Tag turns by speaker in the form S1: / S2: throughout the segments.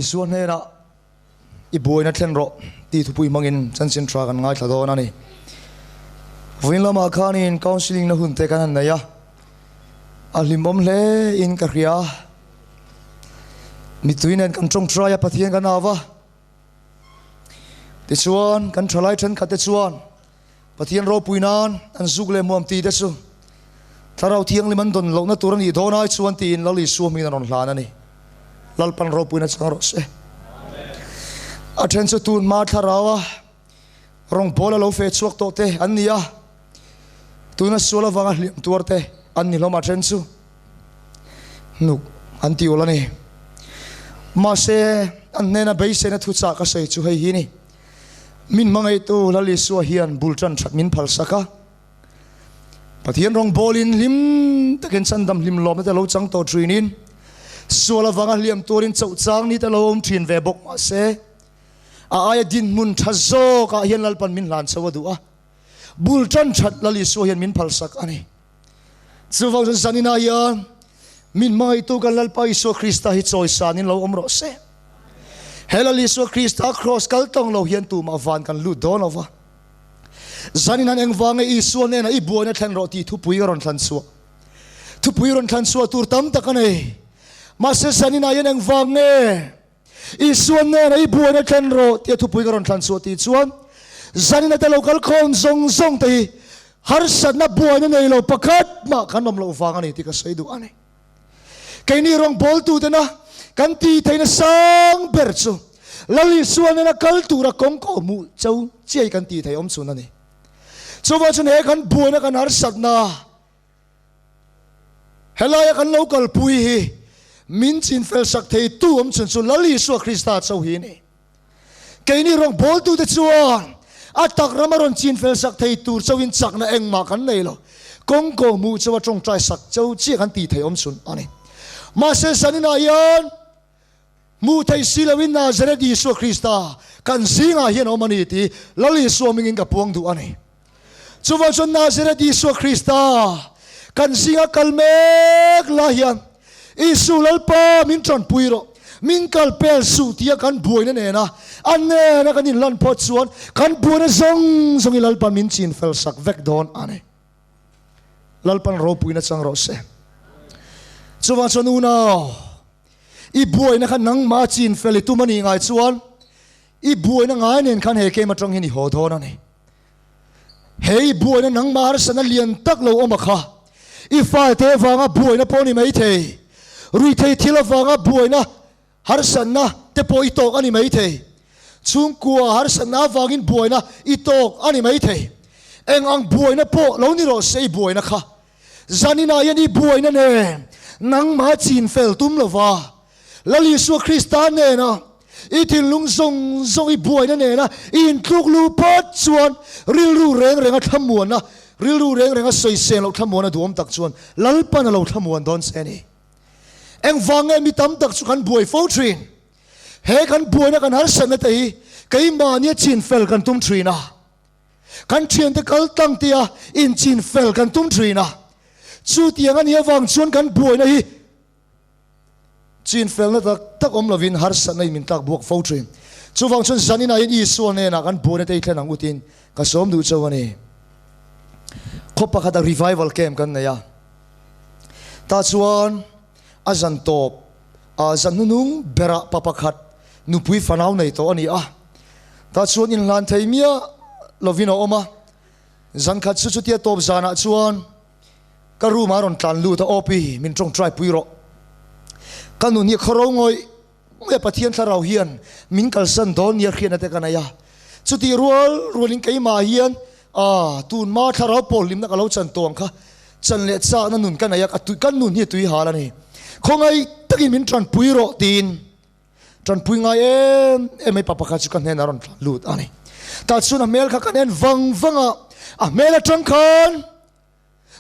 S1: Isua hnenah i buaina thlen rawh tih thupui hmangin chanchin tha kan ngaithla dawn a ni. Vawiin lamah khanin counselling na hun te kan han nei a, a hlimawm hle in ka hria. Mitui nen kan tawngtai a, Pathian kan au va. Tichuan kan thalai thenkhat te chuan Pathian ropui nan an zuk leh hmuam tih te chu Thlarau Thianghlim an dawn lohna tur a nih dawn ai chuan tiin Lal Isua hmingin an rawn hlan a ni. Lalpan ropuina chang rawh se. A then chu tun hma Thlaraua rawngbâwl a lo fe chhuak tawh te an ni a, tuna sual avanga hliam tuar te an ni hlawm a then chu hnuk an ti ul a ni. Mahse, an hnena beiseina thuchah ka sawi chu hei hi ni. Min hmangaihtu Lal Isua hian bul tan that min phalsak a. Pathian rawngbawlin hlim takin chandam hlim lawmna te lo chang tawh thinin sual avanga hliam turin chauh chang ni te lo awm thin ve bawk mahse a aia dinhmun tha zawkah hian Lalpan min hlan chho a duh a. Bul tan that Lal Isua hian min phalsak a ni. Chuvang chuan zaninah hian min hmangaihtu kan Lalpa Isua Krista hi chawisanin lo awm rawh se. He Lal Isua Krista kraws kal tawng lo hian tumah van kan lut dawn lo va. Zanin han engvang nge Isua hnenah i buaina thlen rawh tih thupui ka rawn thlan chhuah. Thupui rawn thlan chhuah tur tam tak a nei. Mahse zaninah hian engvang nge Isua hnenah i buaina thlen rawh tia thupui ka rawn thlan chhuah tih chuan zanina te lo kal khawm zawng zawng te hi harsatna buaina nei lo pakhat mah kan awm loh vang a ni tih ka sawi duh a ni. Keini rawngbawltutena kan tih theihna sang ber chu Lal Isua hnena kal tura kawng kawh hmuh cho chiai kan tih theih awm chhun a ni. Chuvang chuan he kan buaina kan harsatna Helaia kan lo kalpui hi min chinfel sak theitu awm chhun chu Lal Isua Krista chauh hi a ni. Keini rawngbawltute chuan a tak rama rawn chinfel sak thei tur chauhin chakna engmah kan nei lo. Kawng kawh hmuh chauha tawngtai sak chauh chiah kan tih theih awm chhun a ni. Mahse zaninah hian hmuh theih si loin Nazareth Isua Krista kan zingah hian a awm a ni tih Lal Isua hmingin ka puang duh a ni. Chuvang chuan Nazareth Isua Krista kan zinga kal mek lai hian Isu Lalpa min tanpui rawh, min kal pel suh tia kan buaina nena a nena kan inlan phawt chuan kan buaina zawng zawng hi Lalpa min chin fel sak vek dawn a ni. Lalpan ropuina chang rawh se. Chuvang chuan unau, i buaina kha nangmah chin fel i tum a nih ngai chuan i buaina ngai nen khan he kem atang hian i haw dawn a ni. Hei buaina nangmah harsatna lian tak lo awm a kha. I falte avanga buaina pawh a ni maithei. Ruithei thil avanga buaina harsatna te pawh i tawk a ni maithei. Chhungkua harsatna avangin buaina i tawk a ni maithei. Eng ang buaina pawh lo ni rawh se i buaina kha. Zaninah hian i buaina nen nangmah chin fel tum lova Lal Isua Krista nena i thinlung zawng zawng i buaina nena i intluk luh phawt chuan rilru reng renga thlamuanna, rilru reng renga sawiseng loh thlamuanna duhawm tak chuan Lalpan a lo thlamuan dawn che a ni. Engvang nge mi tam tak chu kan buai fo thin? He kan buaina kan harsatna te hi keimahnia chin fel kan tum thin a. Kan thiante kal tlang tia inchin fel kan tum thin a. Chutiang a nih avang chuan kan buaina hi Chinfelna tak tak awm lovin harsatna in min tlak buak fo thin. Chuvang chuan zaninah hian Isua hnenah kan buaina te hi thlen ang utin ka sawm duh chauh a ni. Khaw pakhata revival camp kan nei a, tah chuan a zan tawp ah zan hnunung berah pa pakhat nupui fanau nei tawh a ni a, tah chuan inhlan thei miah lovin a awm a. Zan khat chu chutia tawp zanah chuan Ka room ah rawn tlan lut a, Awpi, min tawngtai pui rawh. Ka nun hi a khawro ngawih ngawih a, Pathian thlarau hian min kalsan dawn nia hriatna te ka nei a. Chutih rual rualin keimah hian ah tunma thlarau pawl hlimna ka lo chan tawh ang kha chan leh chakna nun ka nei a, ka nun hi a tui hal a ni. Khawngaih takin min tanpui rawh tiin Tanpui ngai em em mai pa pakhat chu ka hnenah a rawn tlan lut a ni. Tah chuan a hmel kha kan en vang vang a, a hmel atang khan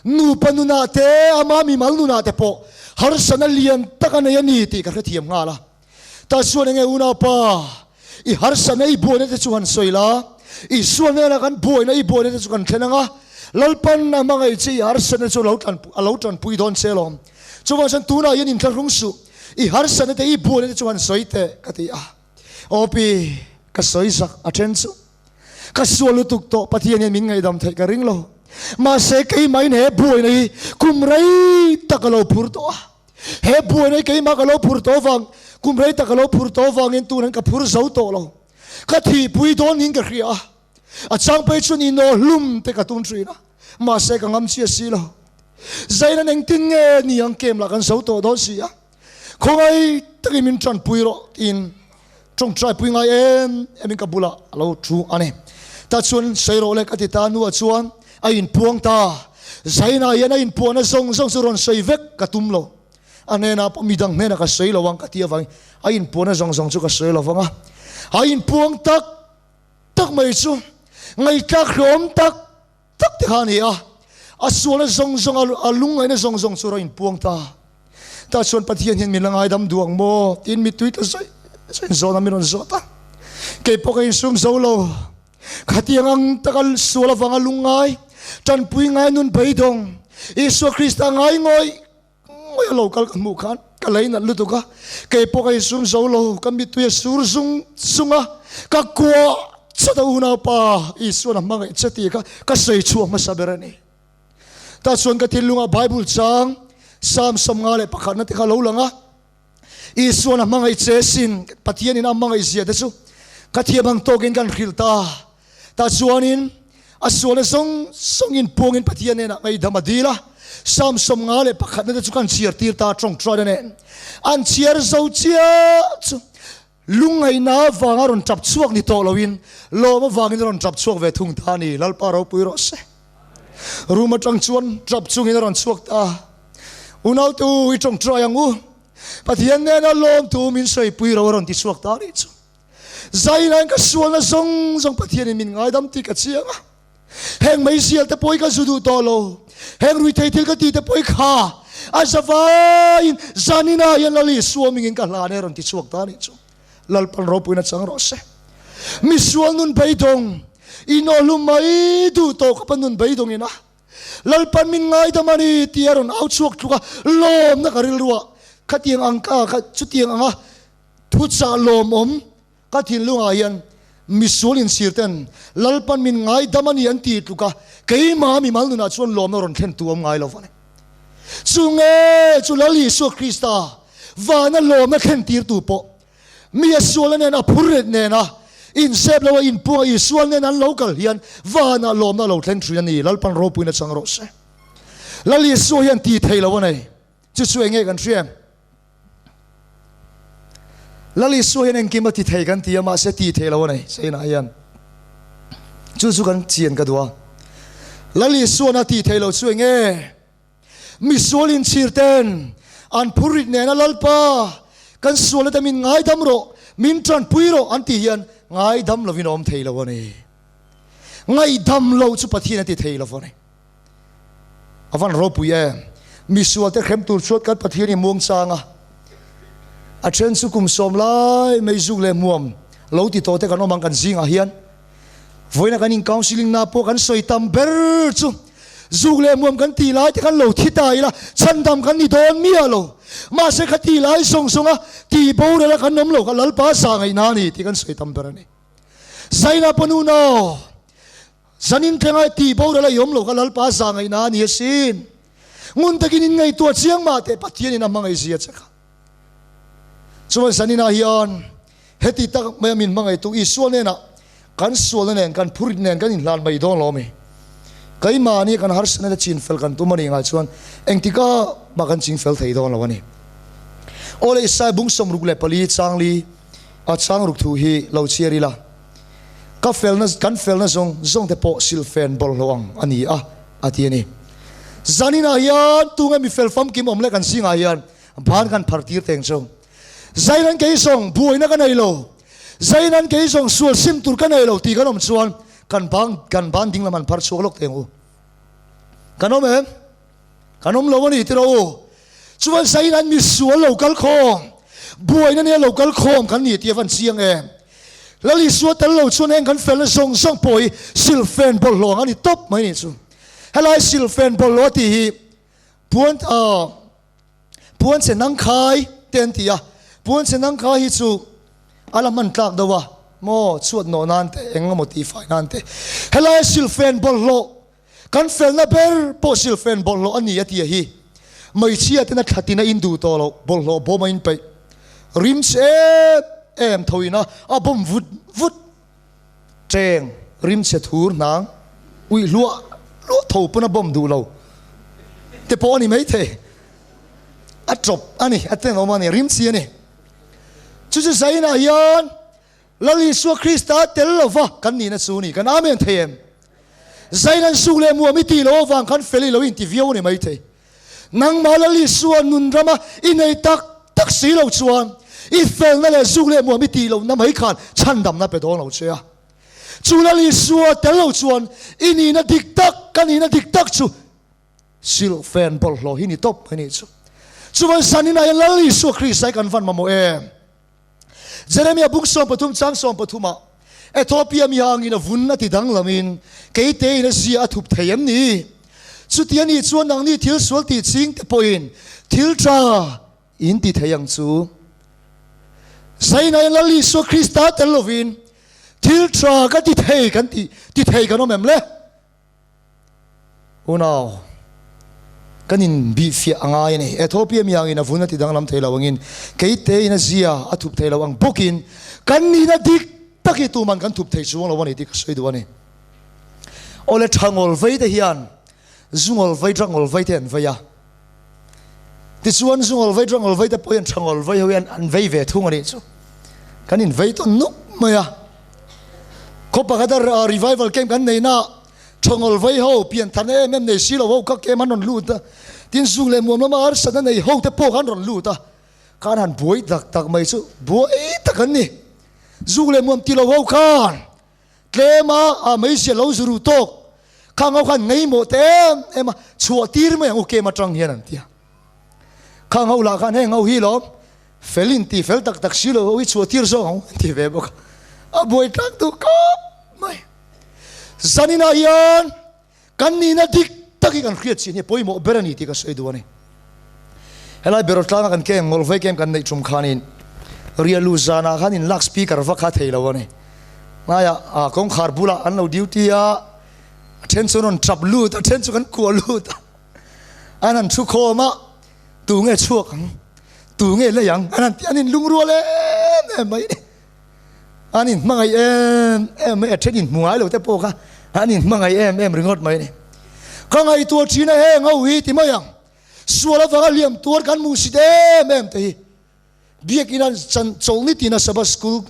S1: nupa nunah te ama mimal nunah te pawh harsatna lian tak a nei a ni tih ka hrethiam nghal a. Tah chuan enge unaupa i harsatna i buaina te chu han sawi la, Isua hnenah kan buaina i buaina te chu kan thlen ang a, Lalpan a hmangaih che i harsatna chu a lo tanpui dawn che alawm. Chuvang chuan tunah hian inthlahrung suh. I harsatna te i buaina te chu han sawi teh ka ti a. Aw pi, ka sawi zak a then chu. Ka sual lutuk tawh Pathian hian min ngaihdam theih ka ring lo. Mahse keimahin he buaina hi kum rei tak a lo phur tawh a. He buaina hi keimah ka lo phur tawh vang, kum rei tak a lo phur tawh vangin tunan ka phur zo tawh lo. Ka thihpui dawn niin ka hria a. A chang phei chuan inawh hlum te ka tum thin a, mahse ka ngam chiah si lo. Zainan engtin nge ni ang kem lah kan zo tawh dawn si a, khawngaih takin min tanpui rawh tiin tawngtai pui ngai em em in ka bulah a lo thu a ni. Tah chuan sawi rawh le ka ti ta hnuah chuan a inpuang ta. Zainah hian a inpuahna zawng zawng chu rawn sawi vek ka tum lo. A hnenah pawh midang hnenah ka sawi lo ang ka ti avangin a inpuahna zawng zawng chu ka sawi lo vang a. A inpuang tak tak mai chu ngaihthlak hlawm tak tak te kha a ni a, a sualna zawng zawng a lungngaihna zawng zawng chu a rawn inpuang ta. Tah chuan Pathian hian min la ngaidam duh ang maw? tiin mittui tla zawih zawih zawhna min rawn zawt a. Kei pawh ka insum zo lo. Khatiang ang taka sual avanga lungngai, tanpui ngai nun beidawng, Isua Krista ngai ngawih Ngawi a lo kal ka hmuh khan ka lei nat lutuk a, kei pawh ka insum zo lo, ka mittui a sur zung zung a, ka kuah chat a unaupa Isuan a hmangaih che tih kha ka sawi chhuak hmasa ber a ni. Tah chuan ka thinlungah Bible chang Psalm 51 na te kha lo lang a, Isuan a hmangaih che sin, Pathianin a hmangaih zia te chu ka thiam ang tawkin kan hrilh ta. Tah chuanin a sualna zawng zawngin puangin Pathian hnenah ngaihdam a dil a, Psalm 51 na te chu kan chhiar tir ta tawngtaina nen. An chhiar zo chiah chu lungngaihna avanga rawn tap chhuak ni tawh loin lawm avangin a rawn tap chhuak ve thung ta a ni. Lalpa ropui rawh se. Room atang chuan tap chungin a rawn chhuak ta. Unautu i tawngtai ang u. Pathian nena lawmtu min sawipui ro a rawn ti chhuak ta a nih chu. Zailain ka sualna zawng zawng Pathianin min ngaidam tih ka chiang a. Heng meizial te pawh hi ka zu duh tawh lo. Heng ruithei thil ka tih te pawh hi kha a zavaiin zaninah hian Lal Isua mingin ka hlan e rawn ti chhuak ta a nih chu. Lalpan ropuina chang rawh se. Misual nun beidawng, inawhlum mai duh tawh khawpa nun beidawngin a Lalpan min ngaidam a ni tih a rawn au chhuak tluk a, lawmna ka rilruah khatiang ang ka chutiang anga Thuchah lawmawm ka thinlungah hian misual insir ten Lalpan min ngaidam a ni an ti tluk a, keimah mimal nunah chuan lawmna rawn thlen tu awm ngai lo vang. Chu nge chu Lal Isua Krista vana lawmna thlen tir tu pawh mi a sualna nen a phur ret nena inzep lo a inpung a Isua nen an lo kal hian vanah lawmna a lo thleng thin a ni. Lalpan ropuina chang rawh se. Lal Isua hian ti thei lo a nei. Chu chu enge kan hria em? Lal Isua hian engkim a ti thei kan ti a, mahse ti thei lo a nei China hian. Chu chu kan chian ka duh a. Lal Isuan a ti thei lo chu enge? Misual inchhir ten an phur rit nena Lalpa kan sualna te min ngaidam rawh, min tanpui rawh an tih hian ngaidam lovin a awm thei lo a ni. Ngaihdam lo chu Pathian a ti thei lo a ni. A van ropui em. Misual te hrem tur chuan kan Pathian hi muang chang a, a then chu kum sawm lai mai zuk leh hmuam lo ti tawh te kan awm ang kan zingah hian. Vawiina kan in counselling na pawh kan sawi tam ber chu zuk leh hmuam kan tih lai te kan lo thi ta ila chhandam kan ni dawn miah lo. Mahse kha tih lai zawng zawng a tih boral a kan awm lo kha Lalpa zah ngaihna a ni tih kan sawi tam ber a ni. Zaina panu nau. Zanin thleng ai tih boral a i awm lo kha Lalpa za ngaihna a ni asin. Ngun takin in ngaihtuah chiang mah teh Pathianin a hmangaih zia che kha. Chuan zaninah hian heti tak mai a min hmangaihtu Isua hnenah kan sualna nen kan phurit nen kan inhlan mai dawn lo ami? Keimahni kan harsatna te chinfel kan tum a nih ngai chuan engtikah mah kan chingfel thei dawn lo a ni. Aw le Isai bung 64 changli a chang ruk thu hi lo chhiar ila. Ka felna, kan felna zawng zawng te pawh silhfen bawlhhlawh ang a ni a, a ti a ni. Zaninah hian tunge mi fel famkim awm leh kan zingah hian ban kan phar tir teng chu. Zainan kei zawng buaina ka nei lo, zainan kei zawng sual sim tur ka nei lo tih kan awm chuan kan ban, kan ban ding lam an phar chhuak lawk teng u. Kan awm em? Kan awm lo a ni tiraw u. Chuan zainan mi sual lo kal khawm, buaina nia lo kal khawm kan ni tih a van chiang em? Lal Isua tel lo chuan heng kan felna zawng zawng pawh hi silhfen bawlhhlawh ang a ni tawp mai nih chu. Helai silhfen bawlhhlawh a tih hi puan puan che nang khai te an ti a, puanchhe nang kha hi chu a la hman tlak deuh a maw, chhuat nawh nan te eng emaw tihfai nan te helai silfen bawlhhlawh kan felna ber pawh silfen bawlhhlawh a ni a tia hi hmeichhia tena thlatin a induh tawh loh bawlhhlawh bawm a inpeih rim che em em tho ina a bawm vut vut Cheng rimchhe thur hnang uih hluah hluah tho pawn a bomb duh lo te pawh a ni maithei. A tawp a ni, a tenawm a ni, rimchhi a ni. Chu chu Zainah hian Lal Isua Krista tel lova kan nihna chu ni, kan Amen thei em? Zain an suk leh muam i tih loh avang khan fel i lo inti viau a ni maithei. Nangmah Lal Isua nun rama i nei tak tak si lo chuan i felna leh zuk leh muam i tih lohna mai khan chhandamna pe dawn lo che a. Chu Lal Isua tel lo chuan i nihna dik tak, ka nihna dik tak chu silhfen bawlhhlawh hi ni tawp mai nih chu. Chuvan zaninah hian Lal Isua Krista hi kan van mamawh em? Jeremia bung 13 chang 13 ah Ethiopia mi hangin a vun a ti danglamin kei tein a zia a thup thei em ni? Chuti a nih chuan nangni thil sual tih ching te pawhin thil tha in ti thei ang chu. Zainai Lal Isua Krista tel lovin thil tha ka ti thei kan ti ti thei kan awm em le? Unau, kan inbihfiah a ngai a ni. Ethiopia mi angin a vun a ti danglam thei lo angin, kei tein a zia a thup thei lo ang bawkin kan nihna dik tak hi tuman kan thup thei chuang lo a ni tih ka sawi duh a ni. Awle tha ngawl vei te hian zu ngawl vei tha ngawl vei te an vei a, tichuan zu ngawl vei tha ngawl vei te pawh hian tha ngawl vei ho hian an vei ve thung a nih chu. Kan invei tawn nuk mai a. Khaw pakhata revival camp kan nei na Thawngawlh vei ho, piantharna em em nei si lo ho kha kem an rawn lut a, tin zuk leh muam lama harsatna nei ho te pawh kha an rawn lut a, khan han buai tak tak mai chu buai tak an ni. Zuk leh muam ti lo ho khan tlem a a meizia lo zu ru tawk khang ho khan ngaimawh te em em a, chhuah tir mai ang u kem atang hian an ti a. Khang ho lah khan heng ho hi lawm fel in ti fel tak tak si lo ho hi chhuah tir zawk ang u an ti ve bawk a, a buai tlak duh khawp mai. Zaninah hian kan nihna dik tak hi kan hriat chin hi pawimawh ber a ni tih ka sawi duh a ni. Helai beraw tlanga kan kem ngawlh vei kem kan neih tum khanin Rialu zanah khan in lak speaker va kha thei lo a ni. Hnaiah ah kawngkhar bulah an lo duty a, a then chu an rawn tap lut a, a then chu kan kuah lut a, an han thu khawm a, tu nge chhuak ang, tu nge lei ang an han ti, an inlungrual em em mai a ni. An inhmangaih em em mai, a then inhmu ngai lo te pawh kha an inhmangaih em em ringawt mai a ni. Ka ngaihtuah thin a heng ho hi ti mai ang, sual avanga hliam tuar kan hmuhsit em em te hi Biakin an chan chawlhni tina Sabbath School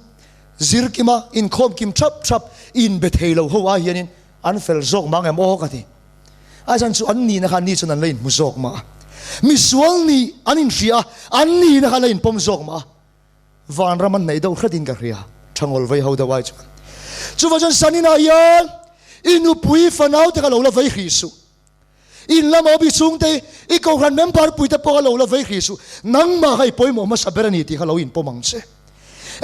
S1: zir kima inkhawm kim thap thap inbe thei lo ho ai hianin an fel zawk mang em aw ka ti. A chan chu an nihna kha ni chuan an la inhmu zawk mah a, misual nih an inhria a, an nihna kha an la inpawm zawk mah a. Vanram an neih deuh hretin ka hria, Thangawl vei ho deuh ai chuan. Chuvang chuan Saninah hian i nupui fanau te kha lo la vei hrih suh. In lama awm i chhungte hi i kohhran member pui te pawh kha lo la vei hrih suh. Nangmah kha i pawimawh hmasa ber a ni tih kha lo inpawm ang che.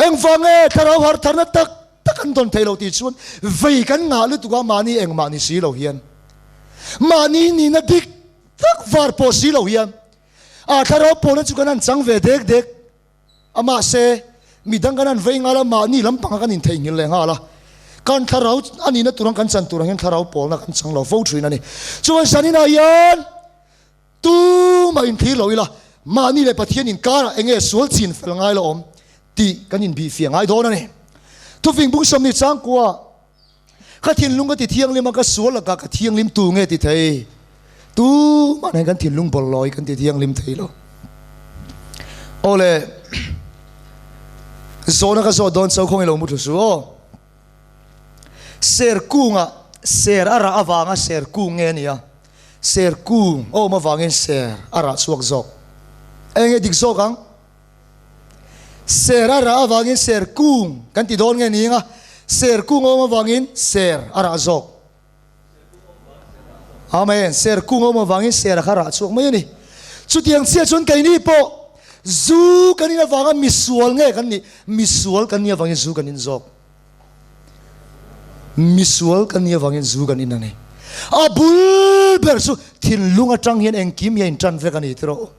S1: Engvang nge thlarau hartharna tak tak an dawn thei lo tih chuan vei kan ngah lutuk a mahni engmah ni si lo hian. Mahni nihna dik tak var pawh si lo hian a thlarau pawhna chu kan han chang ve dek dek. A mahse, midang kan han vei nghal a, mahni lampanga kan intheihnghilh leh nghal a, kan thlarau a nihna tur ang kan chan tur ang hian thlarau pawlna kan chang lo fo thin a ni. Chuan zaninah hian tumah inthlir lo ila, mahni leh Pathian inkarah eng nge sual chin fel ngai lo awm tih kan inbihfiah ngai dawn a ni. Thufing bung 20 changkua Ka thinlung ka ti thianghlim a, ka sual lakah ka thianghlim tu nge ti thei? Tumah nen kan thinlung bawlhlawi kan ti thianghlim thei lo. Awle, zawhna ka zawh dawn cho khawng i lo mu thlu su aw. Ser kunga ser a rah avanga ser kung nge a nia? Ser kung a awm avangin ser a rah chhuak zawk. Eng nge dik zawk ang? Ser a rah avangin ser kung kan ti dawn nge ni anga ser kung a awm avangin ser a rah zawk. Amen. Ser kung a awm avangin ser a kha rah chhuak mai a ni. Chutiang chiah chuan keini pawh zu kan in avanga misual nge kan nih? Misual kan nih avangin zu kan in zawk. Misual kan nih avangin zu kan in a ni. A bul ber chu thinlung atang hian engkim hi a intan vek a ni tiraw?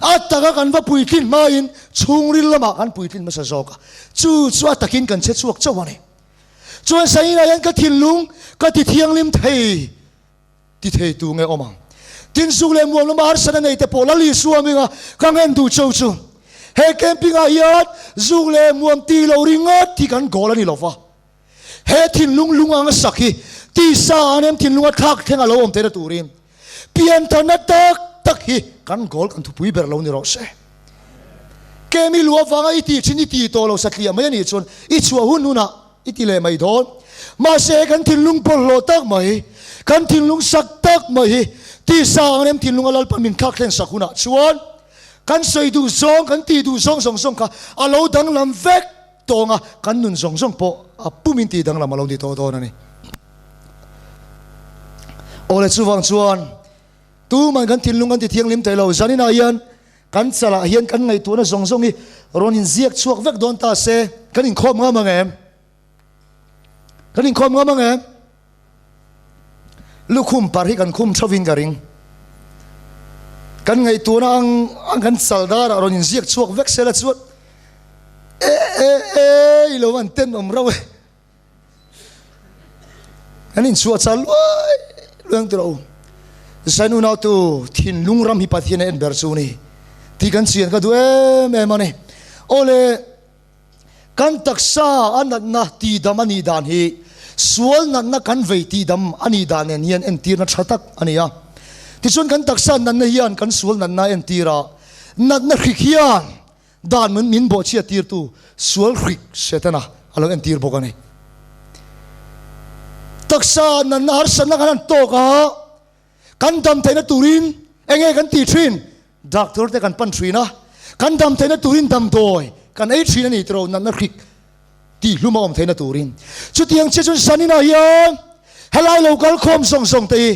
S1: A taka kan va puitlin hmain chhungril lamah kan puitlin hmasa zawk a, chu chu a takin kan che chhuak chauh a ni. Chuan Sainah hian ka thinlung ka ti thianghlim thei ti thei tu nge awm ang? Tin zuk leh muam lama harsatna nei te pawh Lal Isua hminga ka ngen duh cheu chu he camping ah hian zuk leh muam ti lo ringawt hi kan goal a ni lova. He thinlung lung anga sak hi tisa an em thinlunga thlak thleng a lo awm theihna turin piantharna tak tak hi kan goal kan thupui ber lo ni rawh se. Kemi lu avanga i tih thin i ti tawh lo satliah mai a nih chuan i chhuah hun hunah i ti leh mai dawn. Mahse kan thinlung bawlhhlawh tak mai, kan thinlung sak tak mai hi tisa ang rem thinlunga Lalpa min thlak thlen sak hunah chuan kan sawi duh zawng, kan tih duh zawng zawng zawng kha a lo danglam vek tawnga kan nun zawng zawng pawh a pumin tih danglam a lo ni tawh dawn a ni. Awle chuvang chuan tuman kan thinlung kan ti thianghlim thei lo. Zaninah hian Kan chalah hian kan ngaihtuahna zawng zawng hi rawn inziak chhuak vek dawn ta se, kan inkhawm ngam ang em? Kan inkhawm ngam ang em? Lukhum par hi kan khum thovin ka ring. Kan ngaihtuahna ang ang kan chal darah rawn inziak chhuak vek sela chuan e e e i lo an tenawm rauh e. Kan inchhuah chal luai luai ang tiraw u. Zain unautu thinlung ram hi Pathian a en ber chu ni tih kan chian ka duh em em a ni. Awle, kan taksa a natna tihdam a nih dan hi sual natna kan vei tihdam a nih dan nen hian entirna tha tak a ni a. Tichuan kan taksa natna hian kan sual natna a entir a, natna hrik hian Dan min min bawhchhiat tirtu sual hrik Setana a lo entir bawk a ni. Taksa nanna harsatna kan han tawk a, kan dam theihna turin eng nge kan tih thin? Doctor te kan pan thin a, kan dam theihna turin damdawi kan ei thin a ni tiraw natna hrik tihhlum a awm theihna turin. Chutiang chiah chuan Zaninah hian helai lo kal khawm zawng zawng te hi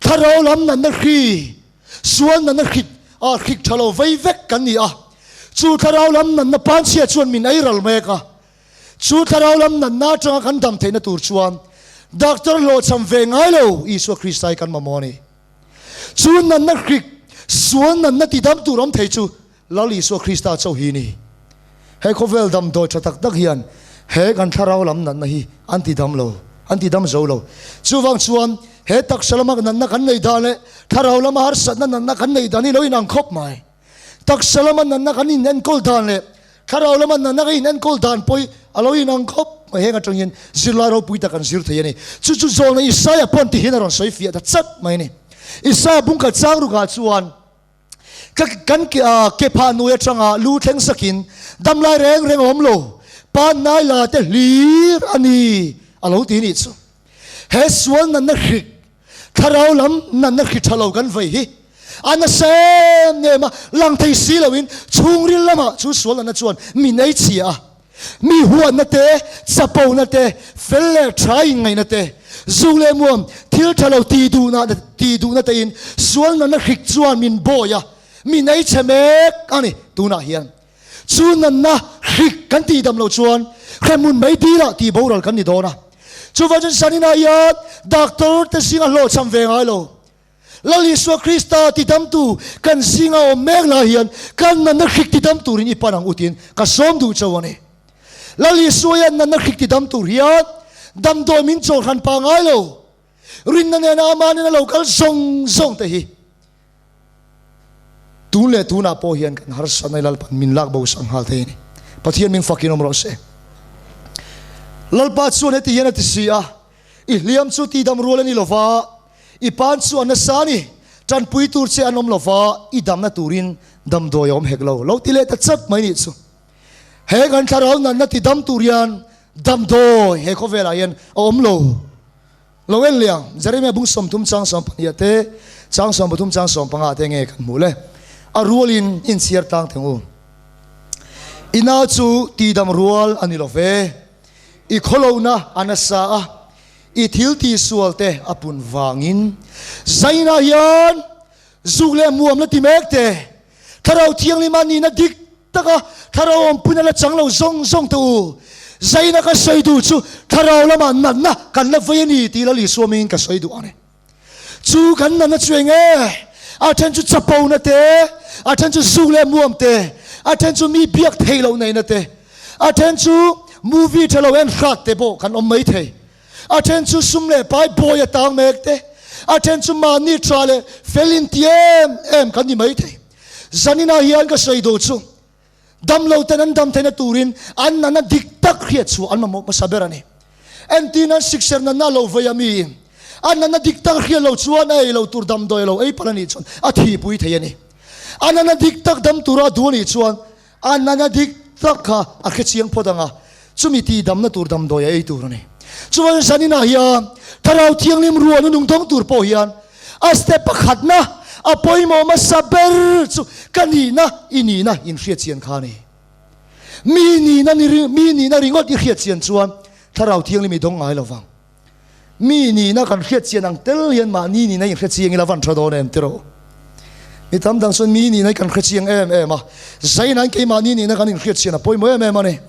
S1: thlarau lam natna hri Sual natna hrik ah hrik tha lo vei vek kan ni a, chu thlarau lam natna panchhia chuan min ei ral mek a. Chu thlarau lam natna atanga kan dam theihna tur chuan doctor hlawhchham ve ngai lo Isua Krista hi kan mamawh a ni. Chu natna hrik, sual natna tidam tur awm thei chu Lal Isua Krista chauh hi ni. He khawvel damdawi tha tak tak hian he kan thlarau lam natna hi an ti dam lo, an ti dam zo lo. Chuvang chuan he taksa lama natna kan nei dan leh thlarau lama harsatna natna kan nei dan hi lo inang khawp mai. Taksa lama natna kan inenkawl dan leh thlarau lama natna kan inenkawl dan pawh hi a lo inang khawp mai. Heng atangin zirlai ropui tak kan zir thei a ni. Chu chu zawlna Isaia pawn ti hian a rawn sawi fiah ta chat mai a ni. Isaia bungkhat chang rukah chuan. Ka kan ke phah nui atanga lu thleng sakin damlai reng reng awm lo, pannai la te hlir a ni a lo ti nih chu. He sual natna hrik, thlarau lam natna hri tha lo kan vei hi a nasa em em a, lang thei si loin chhungril lamah chu sual natna chuan min ei chhia a. Mi huatna te, chapona te, fel leh tha inngaihna te, zuk leh muam, thil tha lo tih duhna tih duhna tein sual natna hrik chuan min bawi a, min ei chhe mek a ni. Tunah hian chu natna hrik kan tih dam loh chuan hremhmun mai dilah tih boral kan ni dawn a. Chuvang chuan Sanina hian doctor te zinga hlawhchham ve ngai lo. Lal Isua Krista tidamtu kan zinga awm mek lai hian kan natna hrik tidam turin i pan ang u tiin ka sawm duh chauh a ni. Lal Isua hian natna hrik tidam tur hian damdawi min chawlhran pah ngai lo. Rinna nena ama nena lo kal zawng zawng te hi tun leh tunah pawh hian kan harsatna i Lalpan min lak bo sak nghal thei a ni. Pathian min fakin awm rawh se. Lalpa chuan heti hian a ti si a, I hliam chu tidam rual a ni lo va, i pan chu a nasa a ni. Tanpui tur che an awm lo va, i damna turin damdawi a awm hek lo. Lo ti leh ta chat mai nih chu. He kan thlarau natna tidam tur hian damdawi he khawvelah hian a awm lo. Lo en leh ang, Jeremia bung 30 chang 12 te, chang 13 chang 15 te nge kan hmuh le. A rualin inchhiar tlang theng u. I nau chu tidam rual a ni lo ve. I khawlohna a nasa a, i thil tihsual te a pun vangin Zaina hian zuk leh muam la ti mek te, Thlarau Thianghlima nihna dik taka Thlarau awmpuina la chang lo zawng zawng te u, Zaina ka sawi duh chu Thlarau lamah natna kan la vei a ni tih Lal Isua mingin ka sawi duh ang e. Chu kan natna chu eng nge? A then chu chapo na te, a then chu zuk leh muam te, a then chu mi biak theih loh neihna te, a then chu movie tha lo en hrat te pawh kan awm mai thei. A then chu sum leh pai bawi a tang mek te, a then chu mahni tha leh fel inti em em kan ni mai thei. Zaninah hian ka sawi duh chu Damlo ten an dam theihna turin an nana dik tak hriat chhuah an mamawh hmasa ber a ni. Entin an sikser natna lo vei a miin a nana dik tak hriat lo chuan a ei lo tur damdawi a lo ei palh a nih chuan a thihpui thei a ni. A nana dik tak dam tura a duh a nih chuan a nana dik tak kha a hre chiang phawt ang a, chumi tihdamna tur damdawi a ei tur a ni. Chuan zaninah hian Thlarau Thianghlim ruahna nung dawng tur pawh hian A step pakhatna a pawimawh hmasa ber chu ka nihna i nihna inhriat chian kha a ni. Mi nihna ni mi nihna ringawt i hriat chian chuan Thlarau Thianghlim i dawng ngai lo vang. Mi nihna kan hriat chian ang tel hian mahni nihna inhre chiang ila van tha dawn em tiraw? Mi tam dang chuan mi nihna hi kan hre chiang em em a, zainain keimahni nihna kan inhriat chian a pawimawh em em a ni.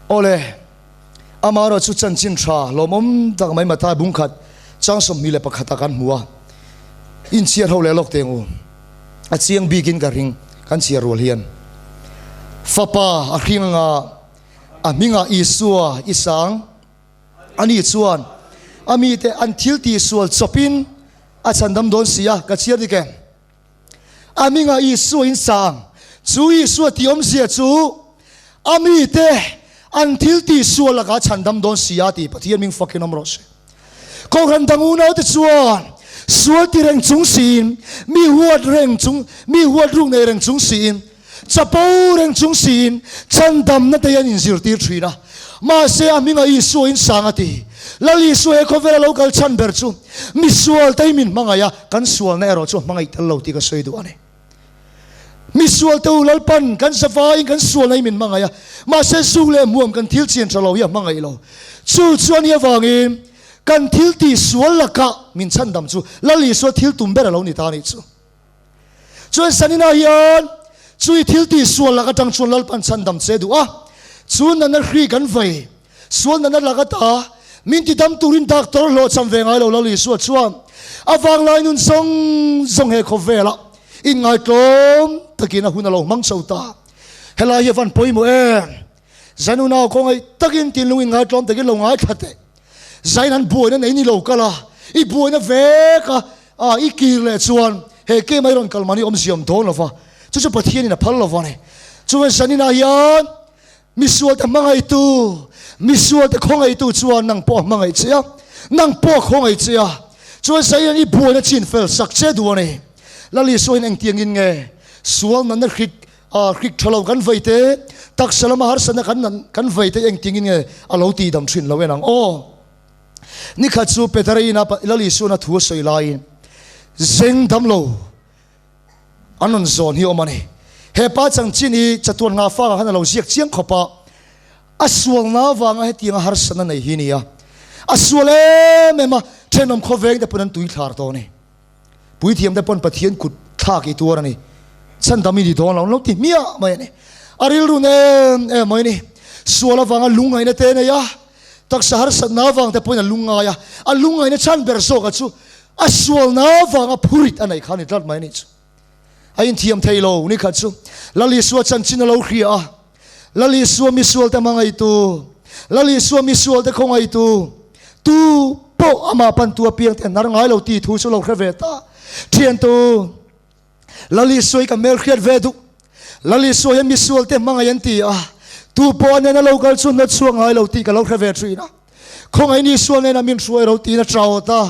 S1: Awle, amaherawh chu chanchin tha lawmawm tak mai Mathai bungkhat chang 21 ah kan hmu a, inchhiar ho leh lawk teng u. A chiang bikin ka ring kan chhiar rual hian. Fapa a hring anga a hmingah Isua i sang a ni chuan a mite an thil tihsual chawpin a chhandam dawn si a, ka chhiar dik em? A hmingah Isua in sang. Chu Isua tih awmzia chu a mite an thil tih sual lakah chhandam dawn si a tih Pathian hming fakin awm rawh se. Kohhran dang unaute chuan sual ti reng chung siin, mi huat reng chung, mi huat ruk nei reng chung siin, chapo reng chung siin chhandamna te hi an inzirtir thin a. Mahse a hmingah Isua in sang a ti. Lal Isua he khawvela lo kal chhan ber chu mi sualte hi min hmangaih a, kan sualna erawh chu a hmangaih tel lo tih ka sawi duh a ni. Mi sualte u Lalpan kan zavaiin kan sualna hi min hmangaih a, mahse zuk leh hmuam kan thil chian tha lo hi a hmangaih lo. Chu chuan hi avangin kan thil tih sual lakah min chhandam chu Lal Isua thil tum ber a lo ni ta a nih chu. Chuan Sanina hian chui thil tih sual lak atang chuan Lalpan chhandam che duh a, chu nana hri kan vei sual nana lak ata min ti dam turin doctor hlawh cham ve ngai lo Lal Isua chuan a vanglai nun zawng zawng he khawvelah inngaitlawm takin a hun a lo hmang chho ta. Helai hi a van pawimawh em? Zanunau khawngaih takin tinlung inngaitlawm takin lo ngaithla teh. Zain an buaina nei ni lo kal a, i buaina vek a, a i kir leh chuan he kem a i rawn kal mahni awmzia awm dawn lo va, chu chu Pathianin a phal lo va ni. Chuan zaninah hian misualte hmangaihtu, misualte khawngaihtu chuan nang pawh a hmangaih che a, nang pawh a khawngaih che a, chuan zain i buaina chin fel sak che duh a ni. Lal Isua hian engtiangin nge sual natna hrik A hrik tha lo kan vei te, taksa lama harsatna kan nan kan vei te engtingin nge a lo tihdam thin lo en ang aw. Nikhat chu Petera ina Lal Isuana thu a sawi laiin zeng dam lo an rawn zawn hi a awm a ni. He pa chanchin hi chatuan ngah fangah khan a lo ziak chiang khawp a, a sualna avanga hetianga harsatna nei hi a ni a. A sual em em a, thenawm khawveng te pawn an tui thlar tawh a ni. Puithiam te pawn Pathian kut thlak i tuar a ni. Chhandam i ni dawn lo, an lo ti hmiah mai a ni. A rilru nem em mai a ni. Sual avanga lungngaihna te a nei a, taksa harsatna avang te pawhin a lungngai a, a lungngaihna chhan ber zawkah chu a sualna avanga phurit a neih kha a ni tlat mai a nih chu. A inthiam thei lo ni khat chu Lal Isua chanchin a lo hria a, Lal Isua misualte hmangaihtu, Lal Isua misualte khawngaihtu, tu pawh amah pantu apiang te hnar ngai lo tih thu chu lo hre ve ta. Thiantu, Lal Isua hi ka hmelhriat ve duh. Lal Isua hian misualte hmangaih an ti a, tu pawh a nena lo kal chu hnawt chhuak ngai lo tih ka lo hre ve thin a. Khawngaih ni Isua nena min hruai ro tiin a tau ta.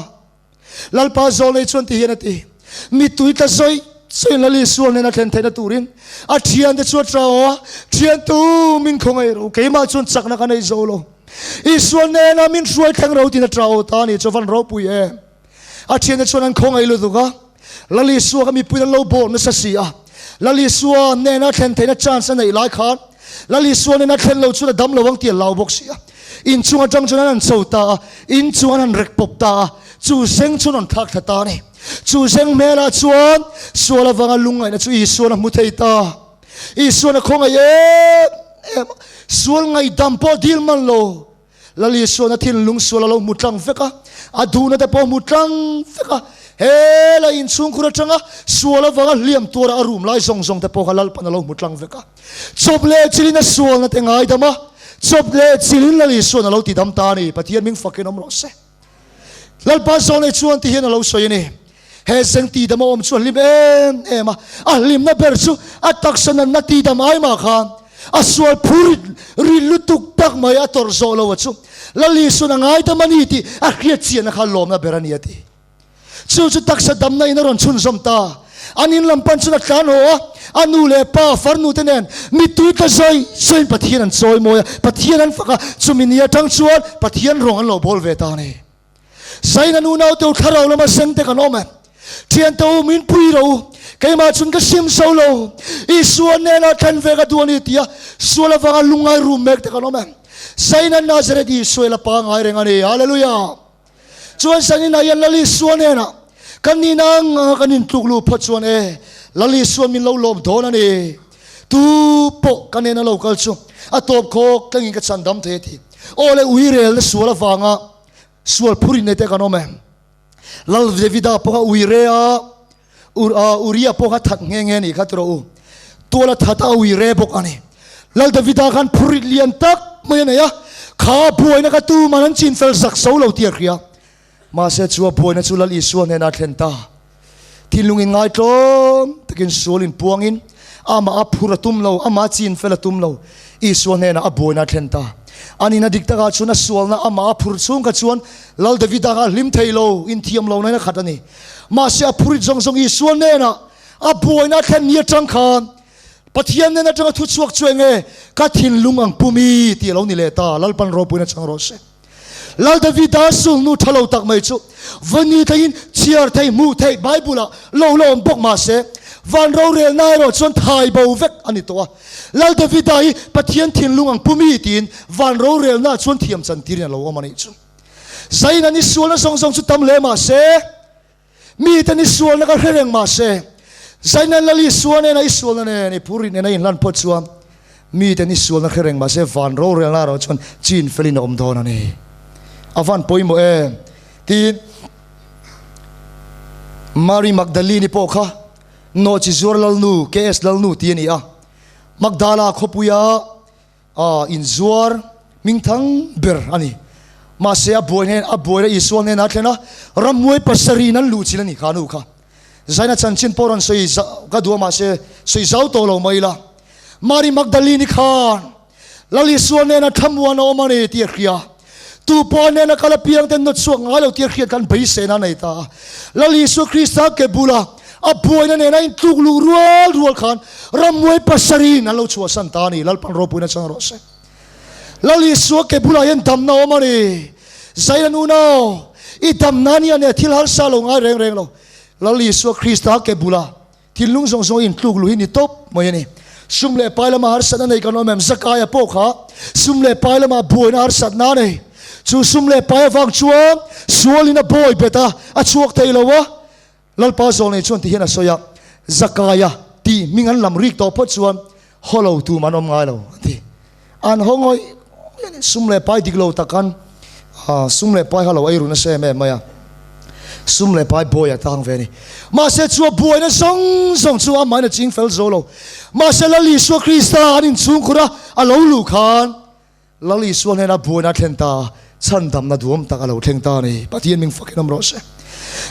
S1: Lalpa Zawlei chuan ti hian a ti, Mittui tla zawih zawih Lal Isua hnena thlen theihna turin a thiante chu a tau a, Thiantu, min khawngaih ro, keimah chuan chakna ka nei zo lo. Isua hnena min hruai thleng ro tiin a tau ta a ni chu a van ropui em. A thiante chuan an khawngaih lutuk a, Lal Isua kha mipuiin an lo bawr nasa si a, Lal Isua hnena thlen theihna chance a neih lai khan Lal Isua hnena thlen lo chuan a dam lo ang tih a lau bawk si a. Inchung atang chuan an han cho ta a, inchung an han rek pawp ta a, chu zeng chu an rawn thlak thla ta a ni. Chu zeng hmelah chuan sual avanga lungngaihna chu Isuan a hmu thei ta. Isuan a khawngaih em em a, sual ngaihdam pawh dil man lo. Lal Isuan a thinlung sual a lo hmu tlang vek a, a duhna te pawh a hmu tlang vek a. He la inchhungkhur atanga sual avanga hliam tuara a rum lai zawng zawng te pawh kha Lalpan a lo hmu tlang vek a. Chawp leh chilin a sualna te ngaidam a, chawp leh chilin Lal Isuan a lo tidam ta a ni. Pathian ming fakin awm rawh se. Lalpa zawng nei chuan ti hian a lo sawi a ni. He zeng tidam a awm chu a hlim em em a, a hlimna ber chu a taksa nanna tidam ai mah khan a sual phur ri lutuk tak mai a tawrh zawh lo a chu Lal Isuan a ngaidam a ni tih a hriat chiahna kha lawmna ber a ni a ti. Chu chu taksa damna in a rawn chhunzawm ta. An in lam pan chuan a tlan haw a, a nu leh pa farnu te nen mittui tla zawi zawiin Pathian an chawi mawi a, Pathian an fak a, chumi ni atang chuan Pathian rawng an lo bawl ve ta a ni. Zaina nu naute u thlarau lama seng te kan awm e. Thiante u min pui ro u, keimah chun ka sim zo lo, Isua nena thlen ve ka duh a ni tia sual avanga lungngai rum mek te kan awm e. Zaina Nazareth Isua i la pangai reng a ni. Hallelujah! Chuan zanin ah hian Lal Isua nena kan nihna ang anga kan intluk luh phawt chuan e, Lal Isua min lo lawm dawn a ni. Tu pawh ka nena lo kal chu a tawp khawk tlangin ka chan dam thei a ti. Aw le uirelna sual avanga Sual phur in nei te kan awm e. Lal Davida pawh kha ui re a, Uria pawh kha that nghe nghe ni kha tiraw u. Tuala that a ui re bawk a ni. Lal Davida khan phurit lian tak mai a nei a, kha buaina kha tuman an chin fel zak so lo tih a hria. Mahse chu a buaina chu Lal Isua hnenah a thlen ta. Thinlung in ngaitlawm takin sual in puangin amah a phur a tum lo, amah a chin fel a tum lo. Isua hnenah a buaina a thlen ta. A nihna dik takah chuan a sualna amah a phur chhung kha chuan Lal Davida kha a hlim thei lo, inthiam lo nain a khat a ni. Mahse a phurit zawng zawng Isua hnenah a buaina a thlen ni atang khan Pathian nen atanga thu chhuak chu enge ka thinlung ang pumi tih a lo ni leh ta. Lalpan ropuina chang rawh se. Lal Davida sulhnu tha lo tak mai chu vawni theiin chhiar thei hmuh theih Bible ah lo la awm bawk mahse van rorelna erawh chuan thai bo vek a ni tawh a. Lal Davida hi Pathian thinlung ang pumi tiin van rorelna ah chuan thiam chan tirin a lo awm a nih chu. Zain an i sualna zawng zawng chu tam hle mahse mite ni sualna ka hre reng mahse Zain an Lal Isua nena i sualna nen i phur rin nena inhlan phawt chuan mite ni sualna hre reng mahse van rorelna erawh chuan chin felin a awm dawn a ni. A van pawimawh em? Tiin Mary Magdalene-i pawh kha Nawhchi zuar Lalnu, KS Lalnu tih a ni a. Magdala khawpuia A inzuar hmingthang ber a ni. Mahse a buai hnen a buaina Isua hnenah a thlen a, rammuai pasarih in an luh chilh a ni kha nu kha. Zaina chanchin pawh rawn sawi ka duh a mahse sawi zau tawh lo mai ila. Mari Magdalene-i khan Lal Isua hnena thlamuan a awm a ni tih a hria. Tu pawh a hnena kal apiang ten nawt chhuak ngai lo tih a hriat khan beiseina a nei ta a. Lal Isua Krista ke bula a buaina nena intluk luh rual rual khan rammuai pasarih an lo chhuahsan ta a ni. Lalpan ropuina chang rawh se. Lal Isua ke bulah hian damna a awm a ni. Zaina nunau, i damna nia nia thil harsa lo ngai reng reng lo. Lal Isua Krista ke bula Thinlung zawng zawng intluk luh hi ni tawp mai a ni. Sum leh pai lama harsatna nei kan awm em? Zakaia pawh kha sum leh pai lama buaina harsatna a nei. Chu sum leh pai avang chuan sualin a bawi bet a, a chhuak thei lo a. Lalpa zawng nei chuan ti hian a sawi a, Zakaia tih hming an lam rik tawh phawt chuan haw lo tum an awm ngai lo a ti. An haw ngawih ngawih a ni. Sum leh pai dik lo tak khan sum leh pai kha lo ei ru nasa em em mai a. Sum leh pai buai a tang ve a ni. Mahse chu a buaina zawng zawng chu amahin a ching fel zo lo. Mahse Lal Isua Krista an inchhungkhur a, a lo luh khan Lal Isua hnena buaina a thlen ta, chhandamna duhawm tak a lo thleng ta a ni. Pathian ming fakin awm rawh se.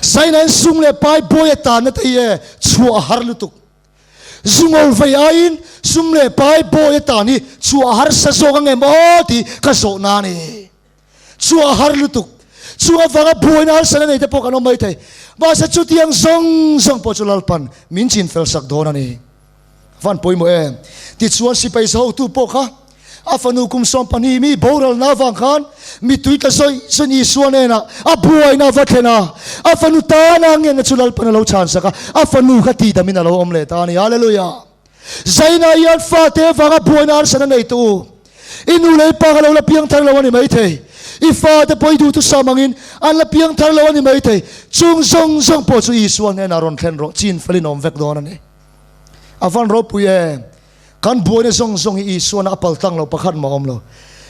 S1: Zainain sum leh pai buai a tanna te hi e chhuah a har lutuk. Zungawl vei aiin sum leh pai bawi atan hi chhuah harsa zawk ang em aw tih ka zawhna a ni. Chhuah har lutuk. Chung avanga buaina harsana nei te pawh kan awm mai thei. Mahse chutiang zawng zawng pawh chu Lalpan min chin fel sak dawn a ni. Van pawimawh em. Tichuan sipai zahotu pawh kha A fanu kum 12 mi boralna avang khan mittui tla zawih zawih Isua hnenah a buaina a va thlen a, a fanu tana ngenna chu Lalpan a lo chhansak a, a fanu kha tihdamin a lo awm leh ta a ni. Hallelujah! Zaina hian fate avanga buaina harsatna nei tawh u. I nu leh i pa kha lo la piang thar lo a ni maithei. I fate pawh i duhthusam angin an la piang thar lo a ni maithei. Chung zawng zawng pawh chu Isua hnenah rawn thlen rawh, chin felin a awm vek dawn a ni. A van ropui em! Kan buaina zawng zawng hi Isuana a pal tlang lo pakhat mah a awm lo.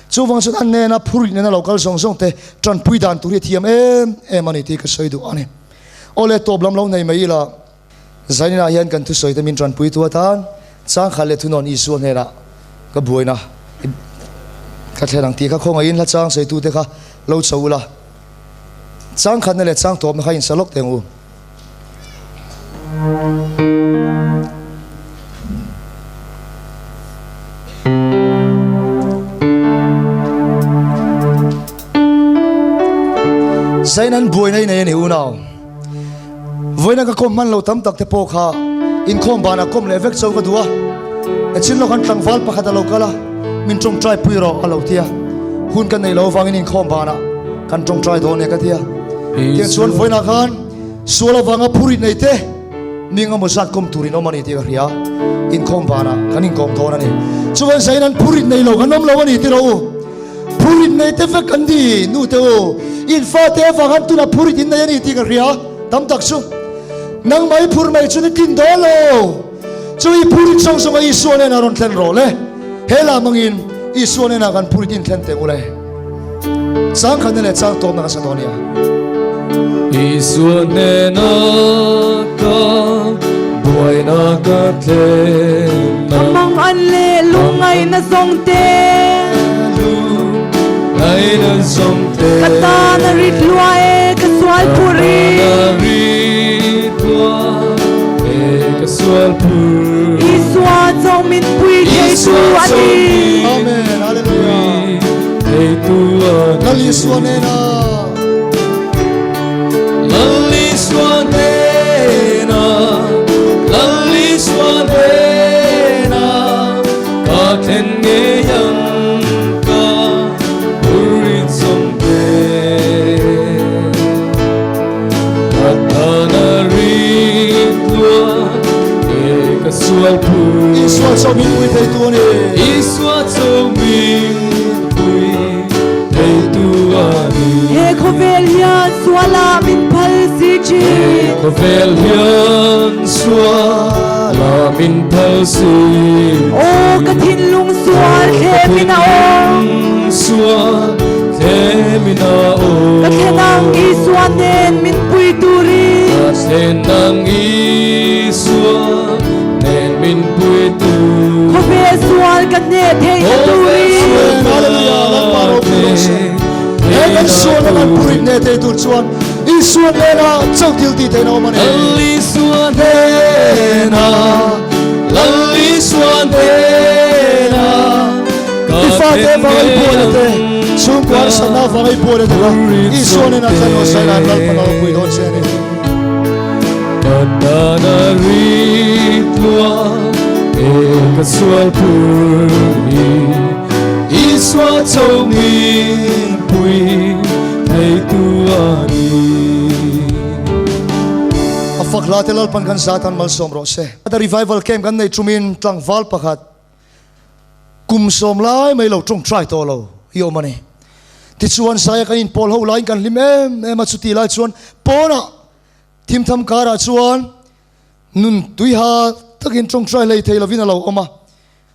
S1: Chuvang chuan a hnena phur nena lo kal zawng zawng te tanpui dan tur hi a thiam em em a ni tih ka sawi duh a ni. Awle tawp lam lo nei mai ila Zaninah hian kan thusawi te min tanpui tu atan changkhat leh thunawn Isua hnenah ka buaina ka thlen ang tih kha khawngaihin hla chang sawitu te kha lo cho ula. Changkhatna leh chang tawpna kha insa lawk teh ang u. Zain an buaina i nei a ni unau. Vawiina ka kawm hman lo tam tak te pawh kha inkhawm banah kawm leh vek cho ka duh a. Echin lawk an tlangval pakhat a lo kal a, min tawngtai pui rawh a lo ti a. Hun ka neih loh avangin inkhawm banah kan tawngtai dawn e ka ti a. Tiang chuan vawiinah khan sual avanga phur in nei te mi engemaw zat kawm tur in awm a ni tih ka hria. Inkhawm banah kan inkawm dawn a ni. Chuan zain an phur in nei lo kan awm lo a ni ti rawh u. Phurit nei te vek an ni, nu te u. In fate avang an tunah phurit in nei a ni tih ka hria. Tam tak chu nangmah i phur mai chu ni tlin dawn lo. Chu i phurit zawng zawnga Isua hnenah rawn thlen rawh le. He lam angin Isua hnenah kan phurit in thlen teh u le. Chang khatna leh chang tawpna kan sa dawn nia.
S2: Isua hnenah ka buaina ka thlen
S3: Ka mang an leh lungngaihna zawng te.
S2: Lungngaihna zawng te.
S3: Ka tan a rit lua e ka sual phur i.
S2: Ka tan a rit lua e ka sual phur.
S3: Isua chawng min pui theitu a ni.
S1: Amen. Hallelujah.
S2: Theitu a ni.
S1: Lal Isua nena.
S2: Lal Isua hnena, Lal Isua hnena, ka thlen ngei ang ka Puri zawmte. Ka tan a rit lua e ka sual pui.
S1: Isua chauh min pui theitu a ni.
S2: Isua chauh min pui.
S3: He khawvel hian sualah min phal si thin.
S2: He khawvel hian sualah min phal si thin.
S3: Aw ka thinlung sual thlemin a awm.
S2: Sual thlemin a awm.
S3: Ka thlen ang Isua nen min pui turin.
S2: Ka thlen ang Isua nen min pui tur.
S3: Khawvel sual ka hneh theihna turin.
S1: Hallelujah Lalpa ropui rawh se. He kan sualna kan purit hneh thei tur chuan Isua hnena chauh thil tih theihna awm a ni.
S2: Lal Isua hnena, Lal Isua hnena, ka
S1: I fate vang i buaina te, chhungkua harsatna vang i buaina te kha Isua hnena thlan rawh se, Lalpa ropui dawn che a ni.
S2: Ka tan a rit lua e ka sual phur hi Isua cho min pui theitu a ni.
S1: A fak hla te Lalpan kan zat an malsawm rawh se. The revival camp kan nei tumin tlangval pakhat kum sawm lai mai lo tawngtai tawh lo hi awm a ni. Tichuan Saia kan inpawl ho laiin kan hlim em em a, chuti lai chuan pawnah thimtham karah chuan nun tuiha takin tawngtai hlei thei lovin a lo awm a.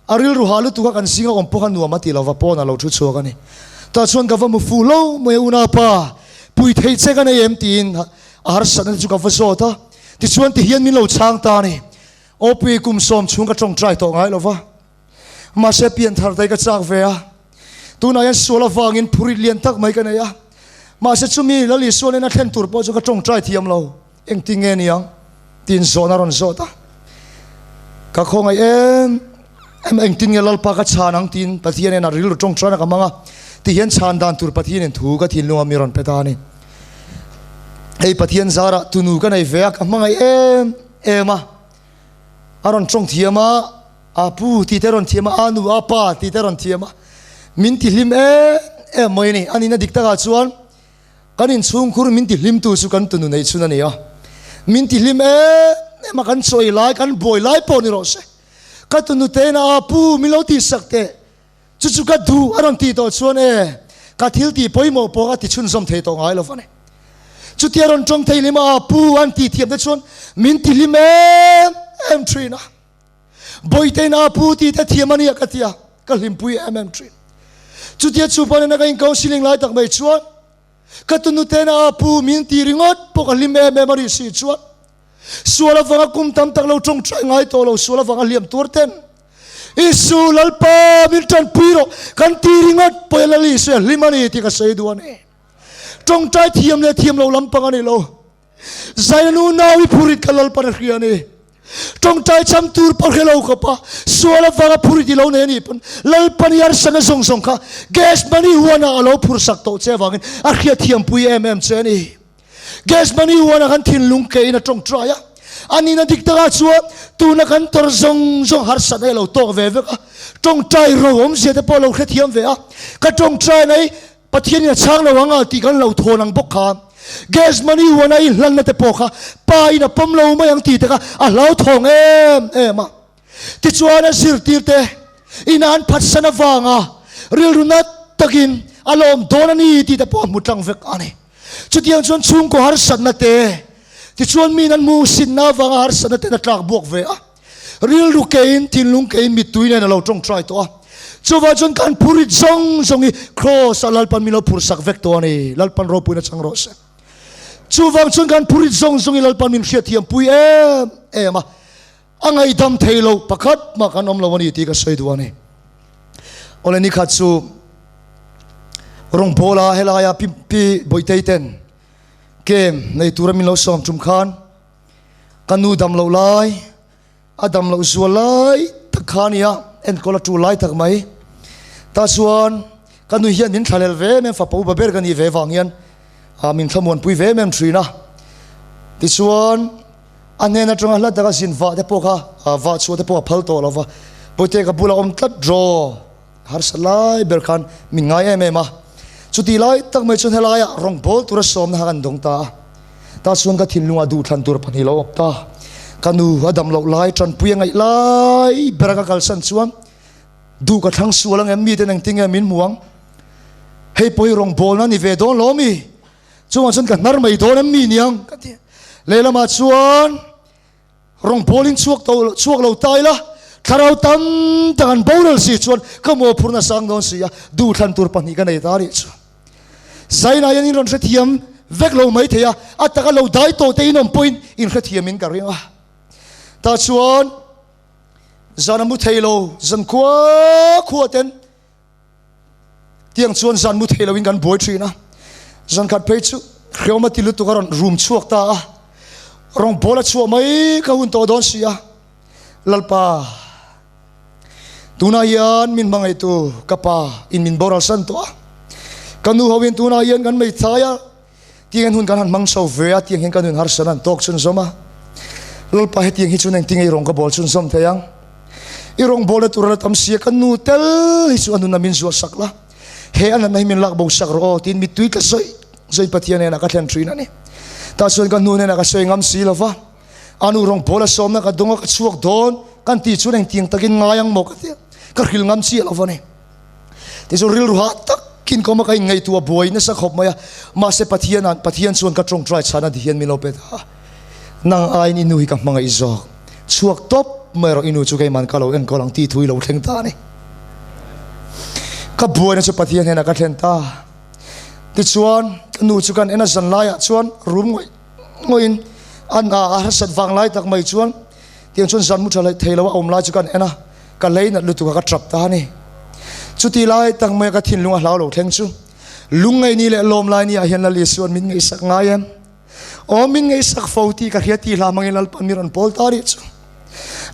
S1: A rilru hah lutuk a kan zinga awm pawh kha nuam a ti lova pawn a lo thu chhuak a ni. Tah chuan ka va mu fuh lo mai a unaupa, pui thei che ka nei em tiin a harsatna te chu ka va zawt a. Tichuan tihian min lo chhang ta a ni. Awpui kum sawm chhung ka tawngtai tawh ngai lova. Mahse pian thar te ka chak ve a. Tunah hian sual avangin phurit lian tak mai ka nei a. Mahse chumi Lal Isua nena thlen tur pawh chu ka tawngtai thiam lo. Engtin nge niang? Tiin zawhna rawn zawt a. Ka khawngaih em em engtin nge Lalpa ka chhan ang tiin Pathian hian a rilru tawngtaina ka hmang a. Tihian chhan dan tur Pathianin thu ka thinlunga mi rawn pe ta a ni. Hei Pathian zarah tunu ka nei ve a, ka hmangaih em em a. A rawn tawng thiam a, a pu tih te a rawn thiam a, a nu a pa tih te a rawn thiam a. Min ti hlim em em mai a ni. A nihna dik takah chuan kan inchhungkhur min ti hlimtu chu kan tunu neih chhun a ni a. Min ti hlim em em a, kan chawi lai, kan buai lai pawh ni rawh se. Ka tunu tein a pu min lo tihsak teh. Chu chu ka duh a rawn tih tawh chuan e, ka thil tih pawimawh pawh ka ti chhunzawm thei tawh ngai lo va ni. Chutia rawn tawng thei hlim a, pu an tih thiam te chuan min ti hlim em em thin a. Bawitein a pu tih te thiam a nia ka ti a, ka hlimpui em em thin. Chutia chupa nena ka in counselling lai tak mai chuan ka tunu tena a pu min ti ringawt pawh ka hlim em em a ri si chuan sual avanga kum tam tak lo tawngtai ngai tawh lo sual avanga hliam tur ten Isu Lalpa min tanpui rawh kan ti ringawt pawh hian Lal Isua hlim a ni tih ka sawi duh a ni. Tawngtai thiam leh thiam lo lampang a ni lo. Zaina nu nau i phurit kha Lalpan a hria a ni. Tawngtai cham tur pawh hre lo khawpa sual avanga phurit i lo nei a nih pawn Lalpan i harsatna zawng zawng kha Gethsemane huanah a lo phursak tawh che avangin a hriatthiampui em em che a ni. Gethsemane huanah khan thinlung keiin a tawngtai a, a nihna dik takah chuan tuna kan tawrh zawng zawng harsatna hi a lo tawk ve vek a, tawngtai ro awmzia te pawh a lo hrethiam ve a, ka tawngtaina hi Pathianin a chhang lo ang a tih kan lo thawn ang bawk kha. Gethsemane huana i hlanna te pawh kha Pa in a pawm lo mai ang tih te kha a hlauthawng em em a. Tichuan a zirtirte ina an phatsan avanga rilru nat takin a lawm dawn a ni tih te pawh a hmu tlang vek a ni. Chutiang chuan chhungkaw harsatna te, tichuan miin an hmuhsitna avanga harsatna ten a tlak buak ve a. Rilru keiin, thinlung keiin mittui nen a lo tawngtai tawh a. Chuvang chuan kan phurit zawng zawng hi Kraws ah Lalpan min lo phursak vek tawh a ni. Lalpan ropuina chang rawh se. Chuvang chuan kan phurit zawng zawng hi Lalpan min hriatthiam pui em em a. A ngaihdam thei lo pakhat mah kan awm lo a ni tih ka sawi duh a ni. Awle nikhat chu rawngbawla helaia pi pi Bawitei ten game nei tura min lo sawm tum khan Ka nu dam loh lai, a dam loh zual lai tak kha a nia, enkawl a tul lai tak mai. Tah chuan ka nu hian min thlalel ve em em, fapa upa ber ka nih ve vang hian min thlamuanpui ve em em thin a. Tichuan a hnen atanga hla taka zin vah te pawh kha vah chhuah te pawh a phal tawh lo va, Pawite ka bulah awm tlat draw. Harsa lai ber khan min ngai em em a, chutih lai tak mai chuan helaiah rawngbâwl tura sawmna kha kan dawng ta a. Tah chuan ka thinlungah duhthlan tur pahnih lo awp ta. Ka nu a dam loh lai, tanpui a ngaih lai bera ka kalsan chuan duh ka thlang sual ang em? Miten engtin nge min hmu ang? Hei pawh hi rawngbâwlna a ni ve dawn lo mi? Chungah chuan ka hnar mai dawn em mi niang? Ka ti. Lehlamah chuan. Rawngbawlin chhuak to chhuak lo ta ila, thlarau tam tak an boral si chuan ka mawhphurhna sang dawn si a, duhthlan tur pahnih ka nei ta rih chu. Zainah hian in rawn hrethiam vek lo mai thei a, a taka lo dai tawh te in awm pawhin in hrethiam in ka ring a. Tah chuan zan a mu thei lo, zan khua khua ten Tiang chuan zan mu thei loin kan buai thin a, zan khat phei chu hreawm a ti lutuk a rawn rum chhuak ta a, rawn bawl a chhuah mai ka hun tawh dawn si a, Lalpa tunah hian min hmangaihtu ka pa in min boral san tawh a, ka nu ho in tunah hian kan meithai a, tiang hian hun kan han hmang chho ve a, tiang hian ka nun harsat an tawk chhunzawm a, Lalpa hetiang hi chuan engtin nge i rawn ka bawl chhunzawm thei ang? I rawngbawlna tur a la tam si a, ka nu tel hi chu a nuna min zuah sak la, he a natna hi min lak bo sak rawh aw tiin mittui tla zawih zawih Pathian hnenah ka thlen thin a ni. Tah chuan ka nu hnenah ka sawi ngam si lo va, a nu rawngbawla sawmna ka dawng a, ka chhuak dawn kan tih chuan engtiang takin ngai ang maw ka ti a, ka hrilh ngam chiah lo va ni. Tichuan rilru hah takin ka awm a, ka inngaihtuah buai nasa khawp mai a, mahse Pathian Pathian chuan ka tawngtai chhan a ti hian min lo pe ta a, nang aiin i nu hi ka hmangaih zawk, chhuak tawp mai rawh i nu chu keiman ka lo enkawl ang tih thu i lo thleng ta a ni. Ka buaina chu Pathian hnenah ka thlen ta. Tichuan ka nu chu kan en a zan laiah chuan rum ngawih ngawih in an a harsat vang lai tak mai chuan Tiang chuan zan mu tha thei lo a awm lai chu kan en a, ka lei nat lutuk a ka trap ta a ni. Chuti lai tak mai a ka thinlung a hlau lo thleng chu lungngaih ni leh lawm lai ni ah hian Lal Isua'n min ngaihsak ngai em? Aw min ngaihsak fo tih ka hria tih hla hmangin Lalpa'n mi rawn pawl ta rih chu.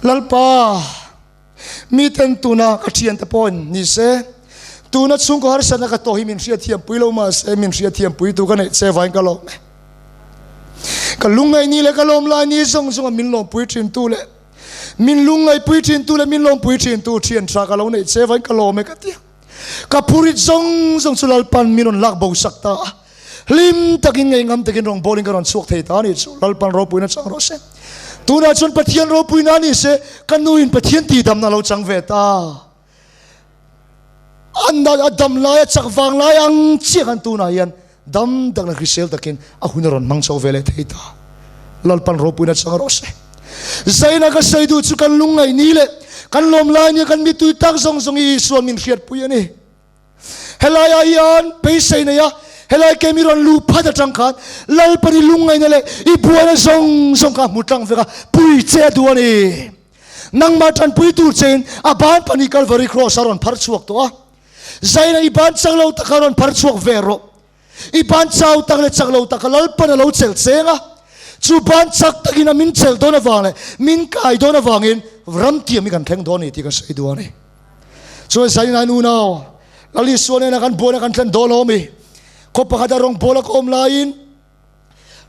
S1: Lalpa, miten tuna ka thiante pawhin ni se, tuna chhungkaw harsatna ka tawh hi min hriatthiampui lo mahse min hriatthiampuitu ka neih che vain ka lawm e. Ka lungngaih ni leh ka lawm lai ni zawng zawnga min lawmpui thin tu leh min lungngaihpui thin tu leh min lawmpui thin tu thian tha ka lo neih che vain ka lawm e ka ti a. Ka phurit zawng zawng chu Lalpan min rawn lak bo sak ta a. Hlim takin ngei ngam takin rawngbawlin ka rawn chhuak thei ta a nih chu. Lalpan ropuina chang rawh se. Tunah chuan Pathian ropuina a ni se ka nuin Pathian tihdamna a lo chang ve ta. A dam lai a chak vang lai ang chiah khan tunah hian dam tak leh hrisel takin a hun a rawn hmang chho ve leh thei ta. Lalpan ropuina chang rawh se. Zaina ka sawi duh chu kan lungngaih ni leh kan lawm lai nia kan mittui tak zawng zawng hi Isua min hriatpui a ni. Helaiah hian beisei nei a, helai ke mi rawn luh phat atang khan Lalpan i lungngaihna leh i buaina zawng zawng kha hmu tlang vek a, pui che a duh a ni. Nangmah tanpui tur chein a ban pahnih Kalvari Kraws a rawn phar chhuak tawh a, Zaina i ban chak lo taka rawn phar chhuak ve rawh. I ban chau tak leh chak lo taka Lalpan a lo chelh cheng a, chu ban chak takin a min chelh dawn avang leh min kai dawn avangin ram tiam hi kan thleng dawn a ni tih ka sawi duh a ni. Chuan Zaina nu nau, Lal Isua nena kan buaina kan thlen dawn lo ami? Khaw pakhata rawngbawla ka awm laiin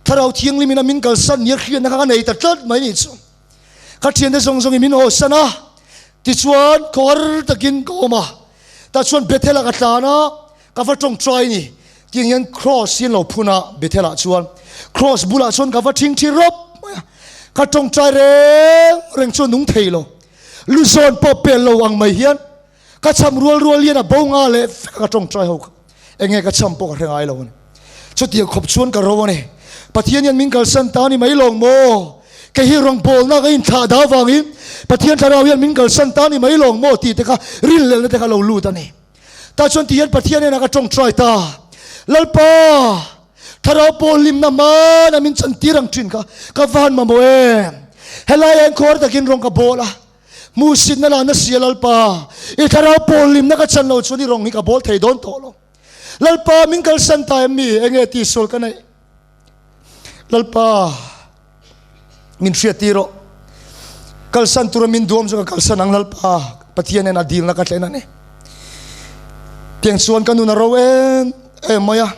S1: Thlarau Thianghlimin a min kalsan nia hriatna kha ka nei ta tlat mai ni chu. Ka thiante zawng zawngin min hawsan a, tichuan khawhar takin ka awm a. Tah chuan Bethel-ah ka tlan a, ka va tawngtai ni. Tiang hian Cross hi an lo phun a Bethel-ah chuan. Cross bulah chuan ka va thingthi rawp mai a. Ka tawngtai reng reng chu a nung thei lo. Lu zawn pawh pel lo ang mai hian ka cham rual rual hian a bo nga leh vek a ka tawngtai ho kha. Enge ka cham pawh ka hre ngai lo a ni. Chutiang khawp chuan ka ro a ni. Pathian hian min kalsan ta a ni mai lawng maw? Kei hi rawngbawlna ka inthlah dah avangin Pathian thlarau hian min kalsan ta a ni mai lawng maw tih te kha rinhlelhna te kha lo lut a ni. Tah chuan ti hian Pathian hnenah ka tawngtai ta, Lalpa, thlarau pawh hlimna hmana min chantir ang thin kha ka va han mamawh em? Helaiah hian khuar takin rawng ka bawl a, hmuhsitna lah na si a Lalpa, i thlarau pawh hlimna ka chan lo chuan i rawng hi ka bawl thei dawn tawh lo. Lalpa, min kalsan ta em mi? Enge tihsual ka neih? Lalpa, min hriat tir rawh. Kalsan tura min duam chu ka kalsan ang Lalpa, Pathian nen a dilna ka thlen a ni. Tiang chuan ka nun a ro em em mai a,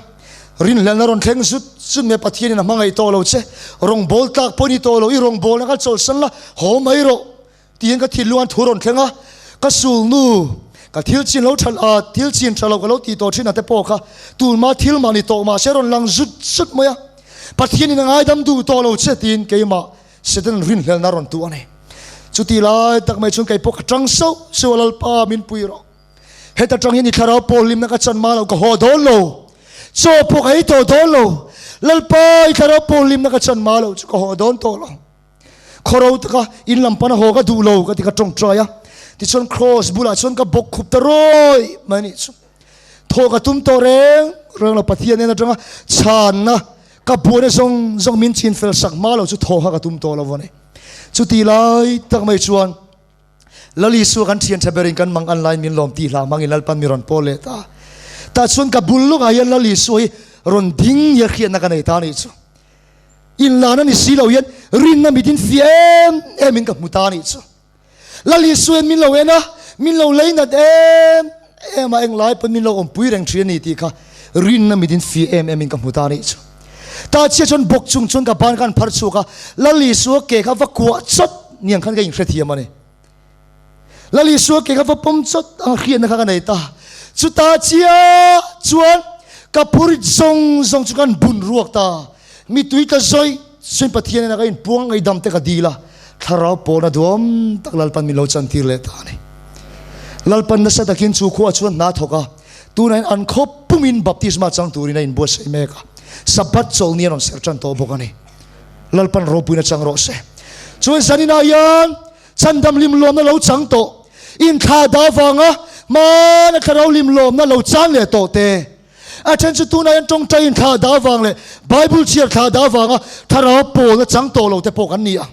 S1: rinhlelna rawn thleng zut zut mai a, Pathianin a hmangaih tawh lo che, rawngbawl tlak pawh i ni tawh lo, i rawngbawlna kha chawlhsan la, haw mai rawh. Tiin ka thinlung an thu rawn thleng a, ka sulnu, ka thil chin lo tha a, thil chin tha lo ka lo tih tawh thin a te pawh kha tunma thil mah ni tawh mah se rawn lang zut zut mai a, Pathianin a ngaidam duh tawh lo che tiin keimah Satan rinhlelna rawn tuh a ni. Chuti lai tak mai chuan kei pawh ka tang sauh sauh a, Lalpa min pui rawh. Heta tang hian i thlarau pawl hlimna ka chan ma lo, ka haw dawn lo. Chaw pawh ka ei tawh dawn lo. Lalpa i thlarau pawl hlimna ka chan ma lo chu ka haw dawn tawh lo. Khawro taka in lam pana haw ka duh lo ka ti ka tawngtai a, tichuan cross bulah chuan ka bawk khup ta rawi mai a nih chu. Thaw ka tum tawh reng reng lo, Pathian en atanga chhanna ka buaina zawng zawng min chin fel sak hma lo chu thaw kha ka tum tawh lo a ni. Chuti lai tak mai chuan Lal Isua kan thian tha berin kan mang an laiin min lawm tih hlah hmangin Lalpan mi rawn pawl leh ta. Tah chuan ka bul lawkah hian Lal Isua hi rawn ding nia hriatna ka nei ta a nih chu. Inlan a ni si lo hian rinna mitin fiah em em in ka hmu ta a nih chu. Lal Isua hian min lo en a, min lo leinat em em a, englai pawn min lo awmpui reng thin a ni tih kha rinna mitin fiah em em in ka hmu ta a nih chu. Ta chiah chuan bawk chung chuan ka ban khan phar chhuak a, Lal Isua ke kha va kuah chawt niang khan ka inhrethiam a ni. Lal Isua ke kha va pawm chawt ang hriatna kha ka nei ta. Chuta chiah chuan ka phurit zawng zawng chu kan bun ruak ta. Mitui tla zawih chuan Pathian ina ka inpuang ngaidam te ka dil a, thlarau pawlna duam tak Lalpan min lo chantir leh ta a ni. Lalpan nasa takin chu khuaah chuan hna thawk a, tunah hian an khaw pumin baptisma chang turin a inbuatsaih mek a, Sabbath chawlhni a rawn serh tan tawh bawk a ni. Lalpan ropuina chang rawh se. Chuan zaninah hian Chandam hlimlawmna lo chang tawh, inthla dah avanga hmana thlarau hlimlawmna lo chan leh tawh te. A then chu tunah hian tawngtai inthla dah avang leh Bible chhiar thla dah avanga thlarau pawlna chang tawh lo te pawh kan ni ang.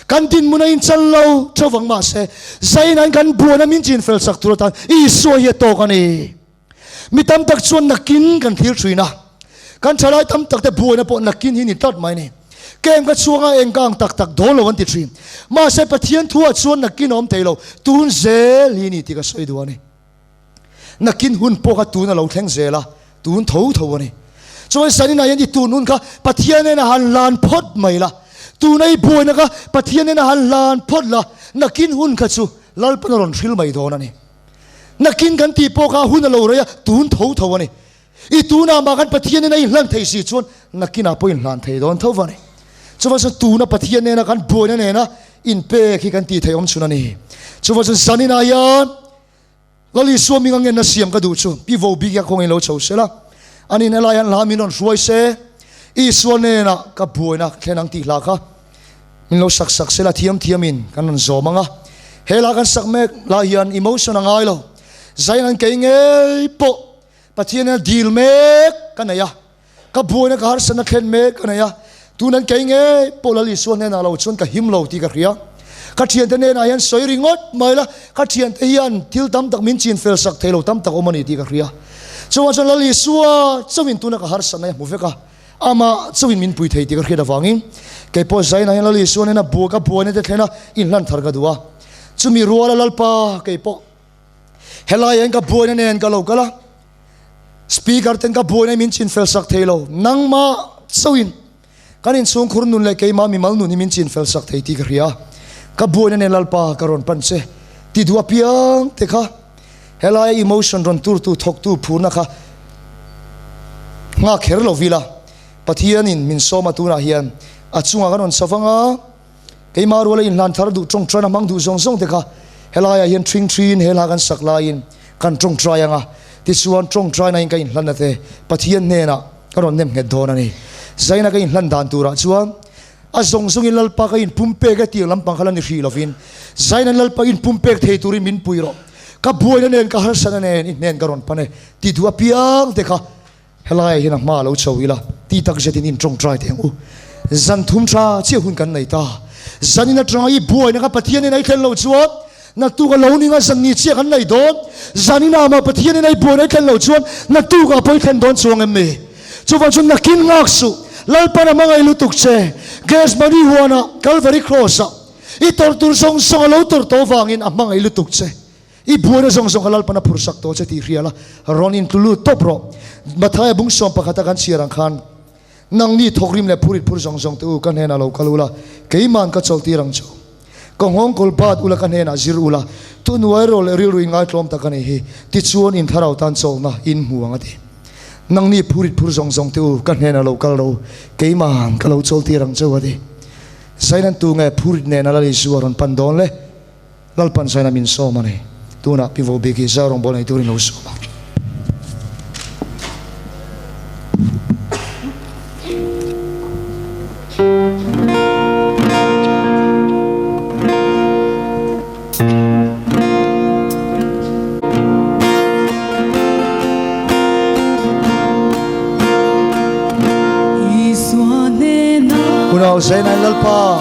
S1: Kan dinhmun a inchal lo theuh vang mahse, zainain kan buaina min chin fel sak tur atan Isua hi a tawk a ni. Mi tam tak chuan nakin kan thlir thin a, kan thalai tam tak te buaina pawh nakin hi ni tlat mai ni. Kem ka chhuang a, eng ka ang tak tak dawn lo an ti thin. Mahse Pathian thuah chuan nakin a awm thei lo, tun zel hi ni tih ka sawi duh a ni. Nakin hun pawh kha tun a lo thleng zel a, tun tho tho a ni. Chuan zaninah hian i tun hun kha Pathian nen a han hlan phawt mai la, tuna i buaina kha Pathian nen a han hlan phawt la, nakin hun kha chu Lalpan a rawn hril mai dawn a ni. Nakin kan tih pawh kha hun a lo rei a, tun tho tho a ni. I tunah mah kan Pathian nen a inhlan thei si chuan nakinah pawh inhlan thei dawn tho va ni. Chuvang chuan tuna Pathian nena kan buaina nena inpek hi kan tih theih awm chhun a ni. Chuvang chuan zaninah hian Lal Isua hming a ngenna siam ka duh chu Pi Vo bik hian khawngaih lo chho sela, anin helai hian hla min rawn hruai se, Isua nena ka buaina thlen ang tih hla kha Min lo sak sak sela thiam thiamin kan rawn zawm ang a, he la kan sak mek lai hian emotion a ngai lo, Zain an kei ngei pawh. Pathian hian dil mek ka nei a, ka buaina ka harsatna thlen mek ka nei a, tunan kei ngei pawh Lal Isua hnenah lo chuan ka him lo tih ka hria. Ka thiante hnenah hian sawi ringawt mai la, ka thiante hian thil tam tak min chin fel sak thei lo tam tak awm a ni tih ka hria. Chuvang chuan Lal Isua chauhin tuna ka harsatna hi a hmu vek a, amah chauhin min pui thei tih ka hriat avangin kei pawh Zainah hian Lal Isua hnena bua ka buaina te thlena inhlan thar ka duh a. Chumi ruala Lalpa kei pawh Helai hian ka buaina nen ka lo kal a, speaker ten ka buaina min chin fel sak thei lo, nangmah chauhin kan inchhungkhur nun leh keimah mimal nun hi min chin fel sak thei tih ka hria a, ka buaina nen Lalpa ka rawn pan che ti duh apiang te kha helaia emotion rawn turtu thawktu phurna kha nghak kher lo vila Pathianin min sawm a tunah hian a chungah kan rawn savang a. Keimah ruala inhlan thar duh tawngtaina hmang duh zawng zawng te kha helaiah hian ṭhing ṭhin he hla kan sak laiin kan tawngtai ang a, tichuan tawngtaina in ka inhlanna te Pathian hnenah ka rawn nem nghet dawn a ni. Zaina ka inhlan dan turah chuan a zawng zawngin Lalpa ka inpumpek e tih lampang kha la ni hrih lovin Zaina Lalpa inpumpek thei turin min pui rawh, ka buaina nen ka harsatna nen i hnen ka rawn pan e tih duh apiang te kha Helaiah hian a hma lo chho ila ti tak zetin in tawngtai teh ang u. Zan thum tha chiah hun kan nei ta. Zanin atanga i buaina kha Pathianin a i thlen loh chuan naktuk a lo ninga zan ni chiah kan nei dawn. Zanin ah mah Pathianin a i buaina i thlen loh chuan naktuk ah pawh i thlen dawn chuang em ni? Chuvang chuan nakin nghak suh. Lalpan a hmangaih lutuk che. Gethsemane huanah, Calvary Cross ah i tawrh tur zawng zawng a lo tawrh tawh vangin a hmangaih lutuk che. I buaina zawng zawng kha Lalpan a phur sak tawh che tih hria la, rawn in tlu lut tawp rawh. Mathaia bung sawm pakhata kan chhiar ang khan, Nangni thawkrim leh phurit phur zawng zawng te u ka hnenah lo kal ula, keiman ka chawlhtir ang chu. Ka nghawng kawl bat ula ka hnenah zir ula, thuhnuai rawh leh rilru in ngaitlawm tak a nih hi, tichuan in thlarau tan chawlhna in hmu ang a ti. Nangni phurit phur zawng zawng te u ka hnenah lo kal rawh u, keiman ka lo chawlhtir ang cheu a ti. Zainan tu nge phurit nena Lal Isua rawn pan dawn le? Lalpan saina min sawm a ni. Tunah Pi Vobik hi Zau rawngbâwl nei turin lo sawm ang. Unau Zainai Lalpa.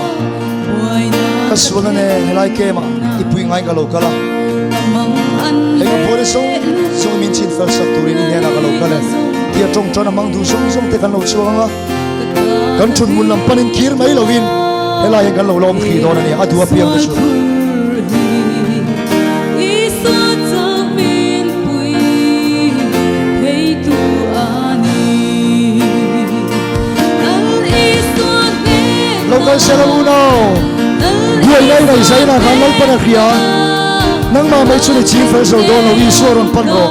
S1: Ka sualna nen helai kemah i pui ngai ka lo kal a, hei ka buaina zawng zawng min chin fel sak turin i hnenah ka lo kal e tia tawngtawn a hmang duh zawng zawng te kan lo chhuak ang a, kan thut hmun lam panin kir mai lovin helai hian kan lo la awm hrih dawn a ni, a duh apiang te chu. Lo kal sela unau, buaina i nei zaina khan Lalpan a hria. Nangmah mai chu ni ching fel zo dawn lo, Isua rawn pan rawh.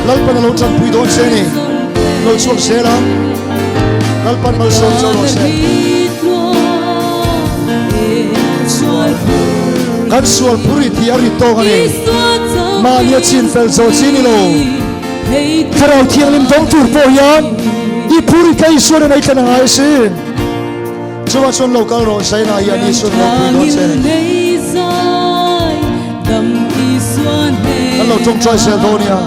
S1: Lalpan a lo tanpui dawn che ni. Lo chhuak zel ang. Lalpan malsawm cho rawh se. Kan sual phur i tih a rit tawk a ni. Mahni a chin fel zo chi ni lo. Thlarau Thianghlim dawng tur pawh hian i phur i ka Isuan in a i thlen a ngai asin. Chuvang chuan lo kal rawh Zaina hian Isuan lo pui dawn che ni. Kan lo tawngtai zel dawn nia.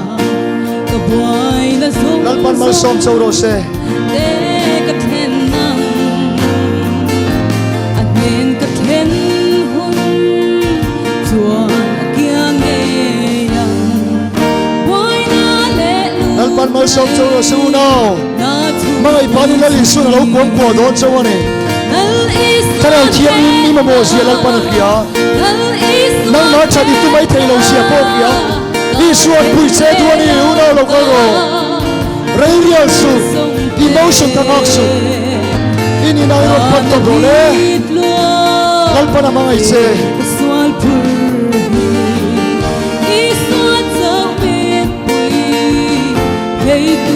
S1: Lalpan malsawm cho rawh se. Lalpan malsawm cho rawh se unau. Hmangaih panin Lal Isuan a lo kuam kuah dawn chauh a ni. Thlarau Thianghlim mi mamawh zia Lalpan a hria. Nangmah that i tu mai thei lo zia pawh a hria. Isuan pui che duh a ni, unau lo kal rawh. Rei rial suh, emotion ka nghak suh. I nihna i rawn pan tawp rawh le. Lalpan a hmangaih che.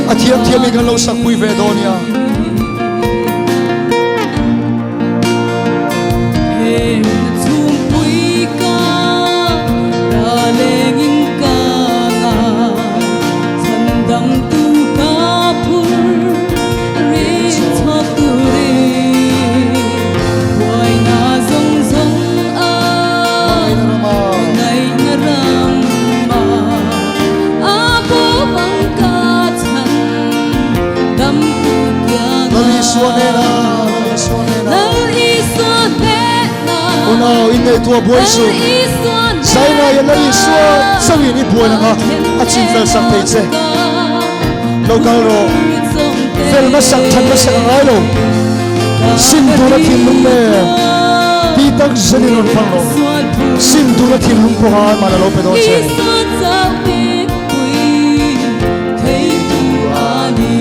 S1: A thiam thiam in kan lo sak pui ve dawn nia. Isua hnena, Lal Isua hnena. Unau inneihtuah buai suh. Zaingaia Lal Isua chauhin i buai langa a chinfel sak thei che. Lo kal rawh. Fel hmasak that hmasak a ngai lo. Sim tura thinlung nen ti tak zenin rawn pan rawh. Sim tura thinlung pawha man a lo pe dawn che a ni.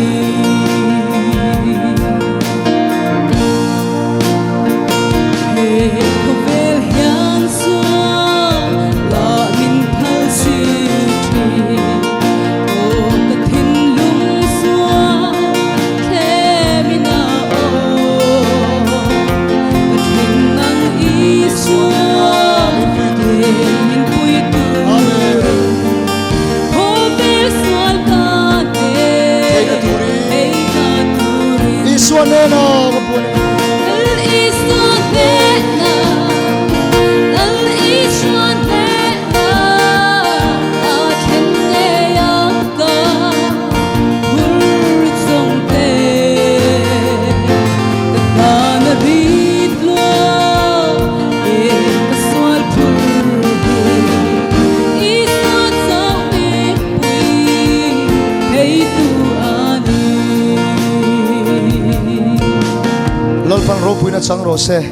S1: Theihna turin Isua hnena ka puan e. Lalpan ropuina chang rawh se.